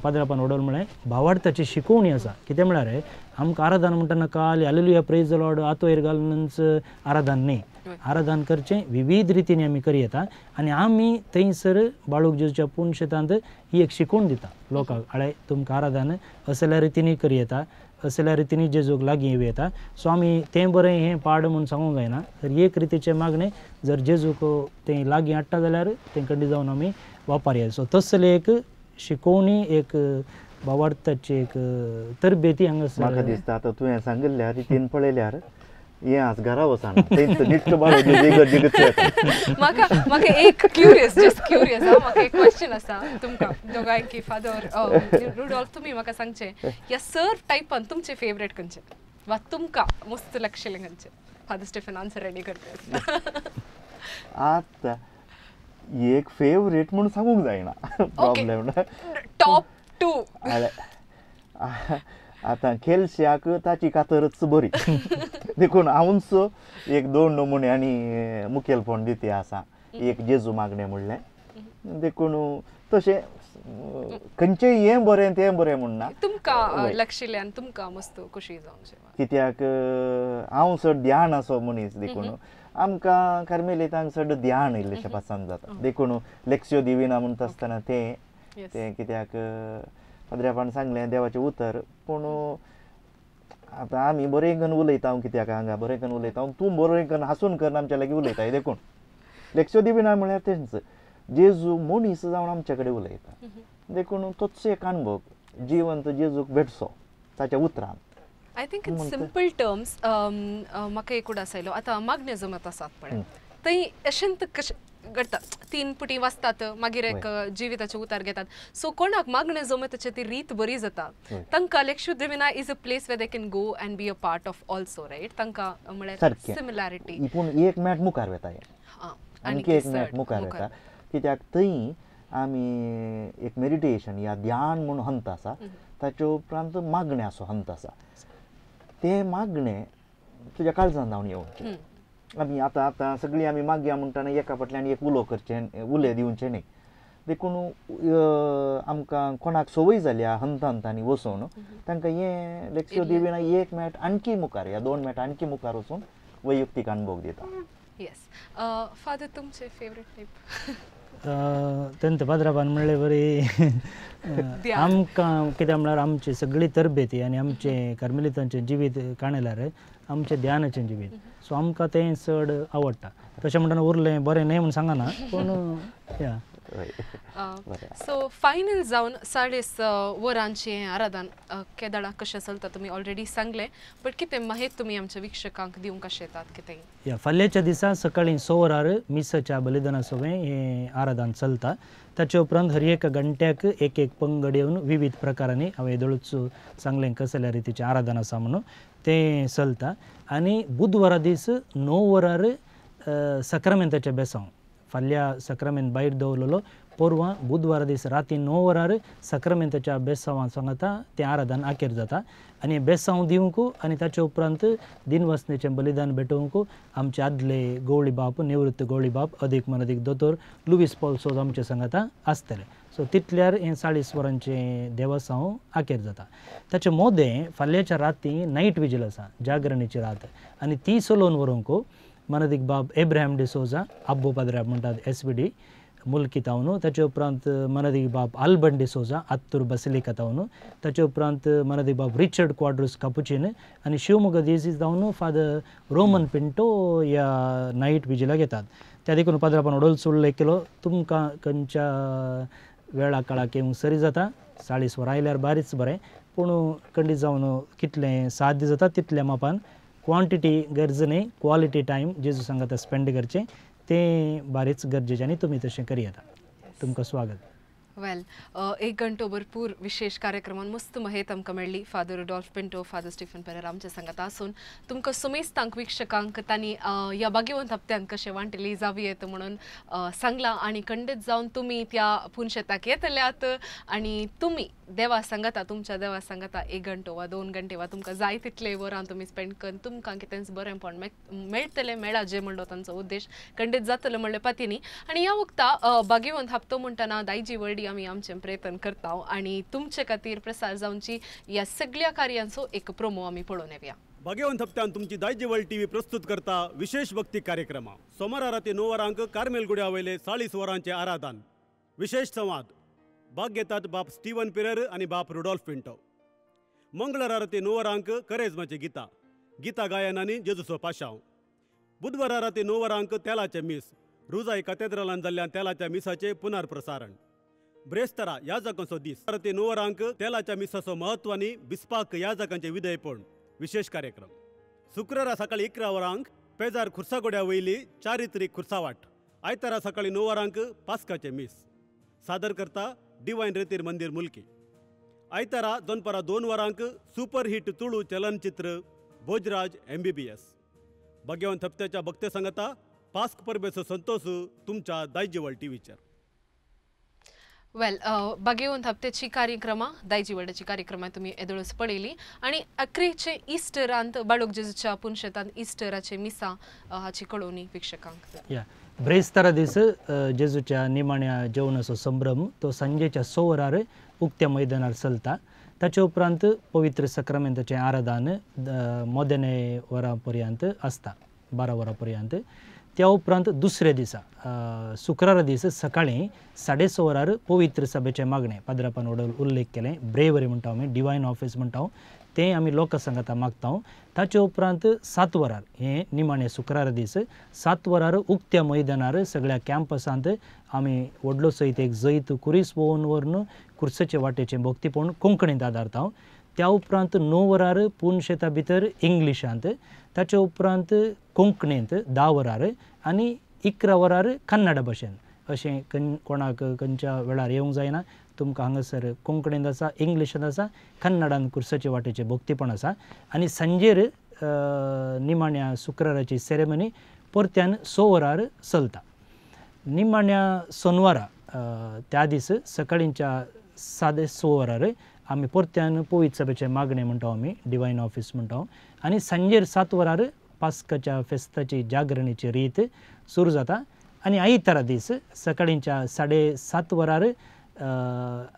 पाद्रापान वडोल म्हळें भावार्थाची शिकोवणी आसा. कितें म्हळ्यार आमकां आराधन म्हणटना काल हालेलुया प्रेज the Lord आतोयर घालूनच आराधन न्ही आराधन करचें विविध रितीन आमी करयता आनी आमी थंयसर बाळूक जेजूच्या पुनशेतांत ही एक शिकोवण दिता लोकांक आळे तुमकां आराधन असल्या रितीनी करयता असल्या रितीनी जेजूक लागीं येवं येता. सो आमी तें बरें हें पाड म्हूण सांगूंक जायना तर एक रितीचें मागणें जर जेजूक तें लागीं हाडटा जाल्यार तें कंडी जावन आमी वापरया. सो तसलें एक शिकोवणी एक भावार्थाची एक तरबेती हांगासर म्हाका दिसता. आतां तुवें सांगिल्ल्या रितीन पळयल्यार हें आज घरा वचना थंयच निट्ट बाळू इगर्जेकच येता. म्हाका म्हाका एक क्युरियस जस्ट क्युरियस म्हाका एक क्वेश्चन आसा तुमकां दोगांयकी फादर रुडोल्फ तुमी म्हाका सांगचें ह्या सर्व टायपान तुमचें फेवरेट खंयचें वा तुमकां मस्त लागशिल्लें खंयचें? फादर स्टेफन आन्सर रेडी करता. आतां एक फेवरेट म्हूण सांगूंक जायना प्रॉब्लेम टॉप टू आतां खेलश्याक ताची कातरच बरी देखून हांवूच एक दोन नमुने आनी मुखेलपण दिती आसा एक जेजू मागणें म्हणलें देखून तशें खंयचें हें बरें तें बरें म्हूण ना तुमकां लागशिल्ल्यान तुमकां मस्त खुशी जावंक कित्याक हांव चड ध्यान आसो मनीस देखून आमकां कार्मेलितांक चड ध्यान इल्लेशें पसंद जाता देखून लेक्सियो दिविना म्हणटा आसतना तें तें कित्याक पाद्र्यापान सांगलें देवाचें उतर पूण आतां आमी बरें करून उलयता कित्याक हांगा बरें करून उलयता तूं बरें करून हांसून करून आमच्या लागीं उलयता देखून लेक्सियो दिविना म्हळ्यार तेंच जेजू मनीस जावन आमचे कडेन उलयता देखून तोच एक अणभव जिवंत जेजूक भेटचो ताच्या उतरान. I think in simple terms म्हाका एक उडास आयलो आतां मागणें जमत आसात पळय थंय अशेंत कशें घडटा तीन पुटी वाचतात मागीर एक जिविताचे उतार घेतात सो कोणाक मागणें जमताचे ती रीत बरी जाता तांकां Lectio Divina is a place where they can go and be a part of also right तांकां म्हळ्यार सिमिलॅरिटी पूण एक मॅट मुखार वता आणखी एक मॅट मुखार वता कित्याक थंय आमी एक मेडिटेशन या ध्यान म्हूण हंत आसा ताचे उपरांत मागणें असो हंत आसा तें मागणें तुज्या काळजान जावन येवचें. आमी आतां आतां सगळीं आमी मागया म्हणटना एका फाटल्यान एक उलो करचें उले दिवचें न्ही देखून आमकां कोणाक संवय जाल्या हंत हंतांनी वचून तांकां हें लेक्सियो दिविना एक मॅट आणखी मुखार या दोन मॅट आणखी मुखार वचून वैयक्तीक अणभव दिता. येस फादर तुमचें फेवरेट टायप? तेंत पाद्राबान म्हणले बरी आमकां कित्याक म्हळ्यार आमची सगळी तरबेती आनी आमचें कार्मेलितांचें जिवीत काणल्यार आमचें ध्यानाचें जिवीत, सो आमकां तें चड आवडटा. तशें म्हणटना उरलें बरें न्हय म्हूण सांगना, पूण या. सो फायनल जावन 40 वरांचें आराधन केदाळा कशें चलता तुमी ऑलरेडी सांगलें, बट कितें माहिती तुमी आमच्या वीक्षकांक दिवंक कशें येतात कितें? या फाल्याच्या दिसा सकाळीं 6 वरार मिसाच्या बलिदाना सवें हें आराधन चलता. ताचे उपरांत हर एका घंट्याक एक एक पंगड येवन विविध प्रकारांनी हांवें येदोळूच सांगलें कसल्या रितीचें आराधन आसा म्हणून तें चलता. आनी बुधवारा दीस 9 वरार सक्रामेंताचें बेसांव, फाल्यां सक्रामेंत भायर दवरलेलो, पोरवां बुधवारा दीस राती 9 वरार सक्रामेंताच्या बेसांवां सांगता तें आराधन आखेर जाता. आनी बेसांव दिवंक आनी ताचे उपरांत दिनवासनेचें बलिदान भेटोवंक आमचे आदले गवळी बाप, निवृत्त गवळी बाप अदीक मनदीक दोतोर लुवीस पॉल सोज आमचे सांगता आसतले. सो तितल्यार हें 40 वरांचें देवसांव आखेर जाता. ताचे मोदें फाल्यांच्या राती नायट विजील आसा, जागरणीची रात, आनी ती चलोवन व्हरूंक मनदीक बाब एब्राहिम डिसोजा, आब्बो पाद्रा म्हणटात SVD Mulki तावन, ताचे उपरांत मनदीक बाब आल्बर्ट डिसोजा आत्तूर बसिलिका तावन, ताचे उपरांत मनदीक बाब रिचर्ड क्वाड्रोस कापुचीन आनी शिवमोगा दिवजीस जावन फादर रोमन पिंटो ह्या नायट विजिलाक येतात. त्या देखून पाद्रापान वडोलचो उल्लेख केलो, तुमकां खंयच्या वेळा काळाक येवंक सरी जाता, 40 वरां आयल्यार बारीच बरें, पूण खंडीत जावन कितलें साध्य जाता तितल्या मापान क्वॉन्टिटी गरज न्हय, क्वॉलिटी टायम जेजू सांगता स्पेंड करचें तें बारीच गरजेचें आनी तुमी तशें करयेता. तुमकां स्वागत. वेल, एक घंटो भरपूर विशेष कार्यक्रमान मस्त माहिती आमकां मेळ्ळी. Father Rudolph Pinto, father Stephen Pereira आमच्या सांगात आसून तुमकां सुमेस्तांक वीक्षकांक तांणी ह्या भाग्यवंत हप्त्यांत कशें वांटली जावं येत म्हणून सांगलां आनी खंडीत जावन तुमी त्या पुनशेताक येतल्यात आनी तुमी देवा सांगाता, तुमच्या देवा सांगाता 1 घंटो वा 2 घंटे वा तुमकां जाय तितले वरां तुमी स्पेंड करून तुमकां कितेंच बरेंपण मेळटलें, मेळा जे म्हणलो तांचो उद्देश खंडीत जातलो म्हणलें पातीनी. आनी ह्या वखता भाग्यवंत हप्तो म्हणटना दायजी वर्डी आमी आमचें प्रयत्न करता आनी तुमचे खातीर प्रसार जावची ह्या सगळ्या कार्यांचो एक प्रोमो आमी पळोवन येवया. भाग्यवंत हप्त्यान तुमची दायजी वर्ल्ड टीव्ही प्रस्तुत करता विशेष भक्ती कार्यक्रमा. सोमारा राती 9 वरांक कार्मेल गुड्या वयले 40 वरांचे आराधन, विशेष संवाद, भाग घेतात बाप स्टीवन पिरेर आनी बाप रुडॉल्फ पिंटो. मंगळारा राती 9 वरांक करेजमाची गीता, गीता गायन आनी जेजूचो पाशांव. बुधवारा राती 9 वरांक तेलाचें मीस, रुजाय कॅथेड्रलान जाल्ल्या तेलाच्या मिसाचें पुनर्प्रसारण. ब्रेस्तारा याजकांचो दीस, राती 9 वरांक तेलाच्या मिसाचो म्हत्व आनी बिस्पाक याजकांचें विधेयपण, विशेष कार्यक्रम. शुक्रारा सकाळी 11 वरांक पेजार खुर्सागोड्या वयली चारित्रीक खुर्सावाट. आयतारा सकाळी 9 वरांक पास्काचें मीस, सादर करता डिवायन रेतीर मंदिर मुलकी. आयतारा दनपारा 2 वरांक सुपरहिट तुळू चलनचित्र भोजराज MBBS. भाग्यवंत हप्त्याच्या भक्ते सांगता पास्क परबेचो संतोष तुमच्या दायजी वर्ल्ड टीव्हीचेर. वेल, भाग्यवंत हप्त्याची कार्यक्रमा दायजी वर्ल्डाची कार्यक्रमा तुमी येदोळच पळयली आनी अक्रेचे इस्टरांत बाळूक जेजूच्या पुनशेतांत इस्टराचे मिसा हाची कळोवणी वीक्षकांक. या ब्रेस्तारा दीस जेजूच्या निमाण्या जेवणाचो संभ्रम तो सांजेच्या 6 वरार उक्त्या मैदानार चलता. ताचे उपरांत पवित्र सक्रामेंताचें आराधन मोदेने वरां पर्यंत आसता, 12 वरां पर्यंत. त्या उपरांत दुसऱ्या दिसा शुक्रारा दीस सकाळीं 6:30 वरार पवित्र सभेचें मागणें, पाद्रापान वडोल उल्लेख केलें, ब्रेवरी म्हणटा आमी, डिवायन ऑफिस म्हणटा तें आमी लोकां सांगाता मागता. ताचे उपरांत 7 वरार हें निमाणें शुक्रारा दीस 7 वरार उक्त्या मैदानार सगळ्या कॅम्पसांत आमी व्हडलो सयत एक जैत कुरीस वोवन व्हरून कुर्सचे वाटेचें भक्तीपण कोंकणींत आदारता. त्या उपरांत 9 वरार पुनशेता भितर इंग्लिशांत, ताचे उपरांत कोंकणींत 10 वरार आनी 11 वरार कन्नड भाशेन. अशें कोणाक खंयच्या वेळार येवंक जायना, तुमकां हांगासर कोंकणींत आसा, इंग्लिशांत आसा, कन्नडान कुर्साचे वाटेचें भक्तीपण आसा. आनी सांजेर निमाण्या शुक्राराची सेरेमनी परत्यान 6 वरार चलता. निमाण्या सोनवारा त्या दीस सकाळींच्या 6:30 वरार आमी परत्यान पवित्र सभेचें मागणें म्हणटा आमी, डिवायन ऑफिस म्हणटा. आनी सांजेर 7 वरार पास्काच्या फेस्ताची जागरणीची रीत सुरू जाता. आनी आयतारा दीस सकाळींच्या 7:30 वरार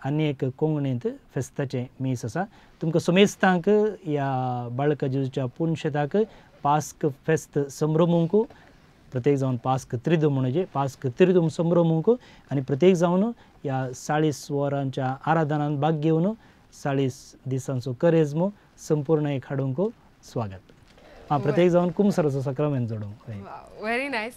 आनी एक कोंकणींत फेस्ताचें मीस आसा. तुमकां सुमेस्तांक ह्या बाळका जेजूच्या पुनशेताक पास्क फेस्त संभ्रमूंक प्रत्येक जावन पास्क त्रिदूम म्हणजे पास्क त्रिदूम संभ्रमूंक आनी प्रत्येक जावन ह्या 40 वरांच्या आराधनान भाग घेवन 40 दिसांचो करेज्म संपूर्ण एक हाडूंक स्वागत. प्रत्येक जावन कुमसराचो साक्रामेंत जोडूंक. Very nice.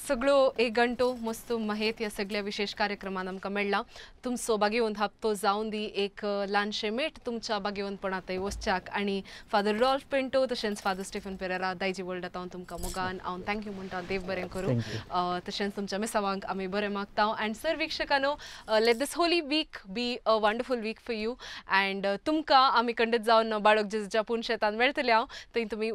सगळो एक घंटो मस्त महेत ह्या सगळ्या विशेष कार्यक्रमान आमकां मेळ्ळा. तुमचो भाग्यवंत हप्तो जावन दी एक ल्हानशें मेट तुमच्या भाग्यवंतपणांत वचच्याक आनी फादर रॉल्फ पिंटो तशेंच फादर स्टिफन पेरेरा दायजी वर्ल्डांत हांव तुमकां मोगान हांव thank you म्हणटा. देव बरें करूं. तशेंच तुमच्या मिसावांक आमी बरें मागता. अँड सर वीक्षकांनो, let this holy week be a wonderful week for you. And तुमकां आमी खंडीत जावन बाळक जेजूच्या पूण शेतान मेळटले हांव थंय तुमी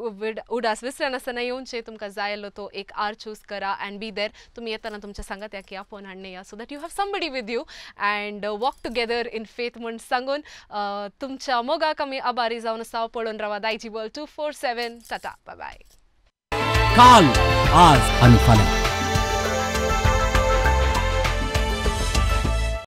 उडास विसरनासतना येवचें. तुमकां जाय आसलो तो एक आर चूज करा अँड बी there. तुमी येतना तुमच्या सांगात की आपोवन हाडणे या, so that you have somebody with you and walk together in faith म्हूण सांगून तुमच्या मोगाक आमी आभारी जावन आसा. पळोवन रावा Daijiworld 247. Tata, bye bye. काल, आज आनी फाल्यां.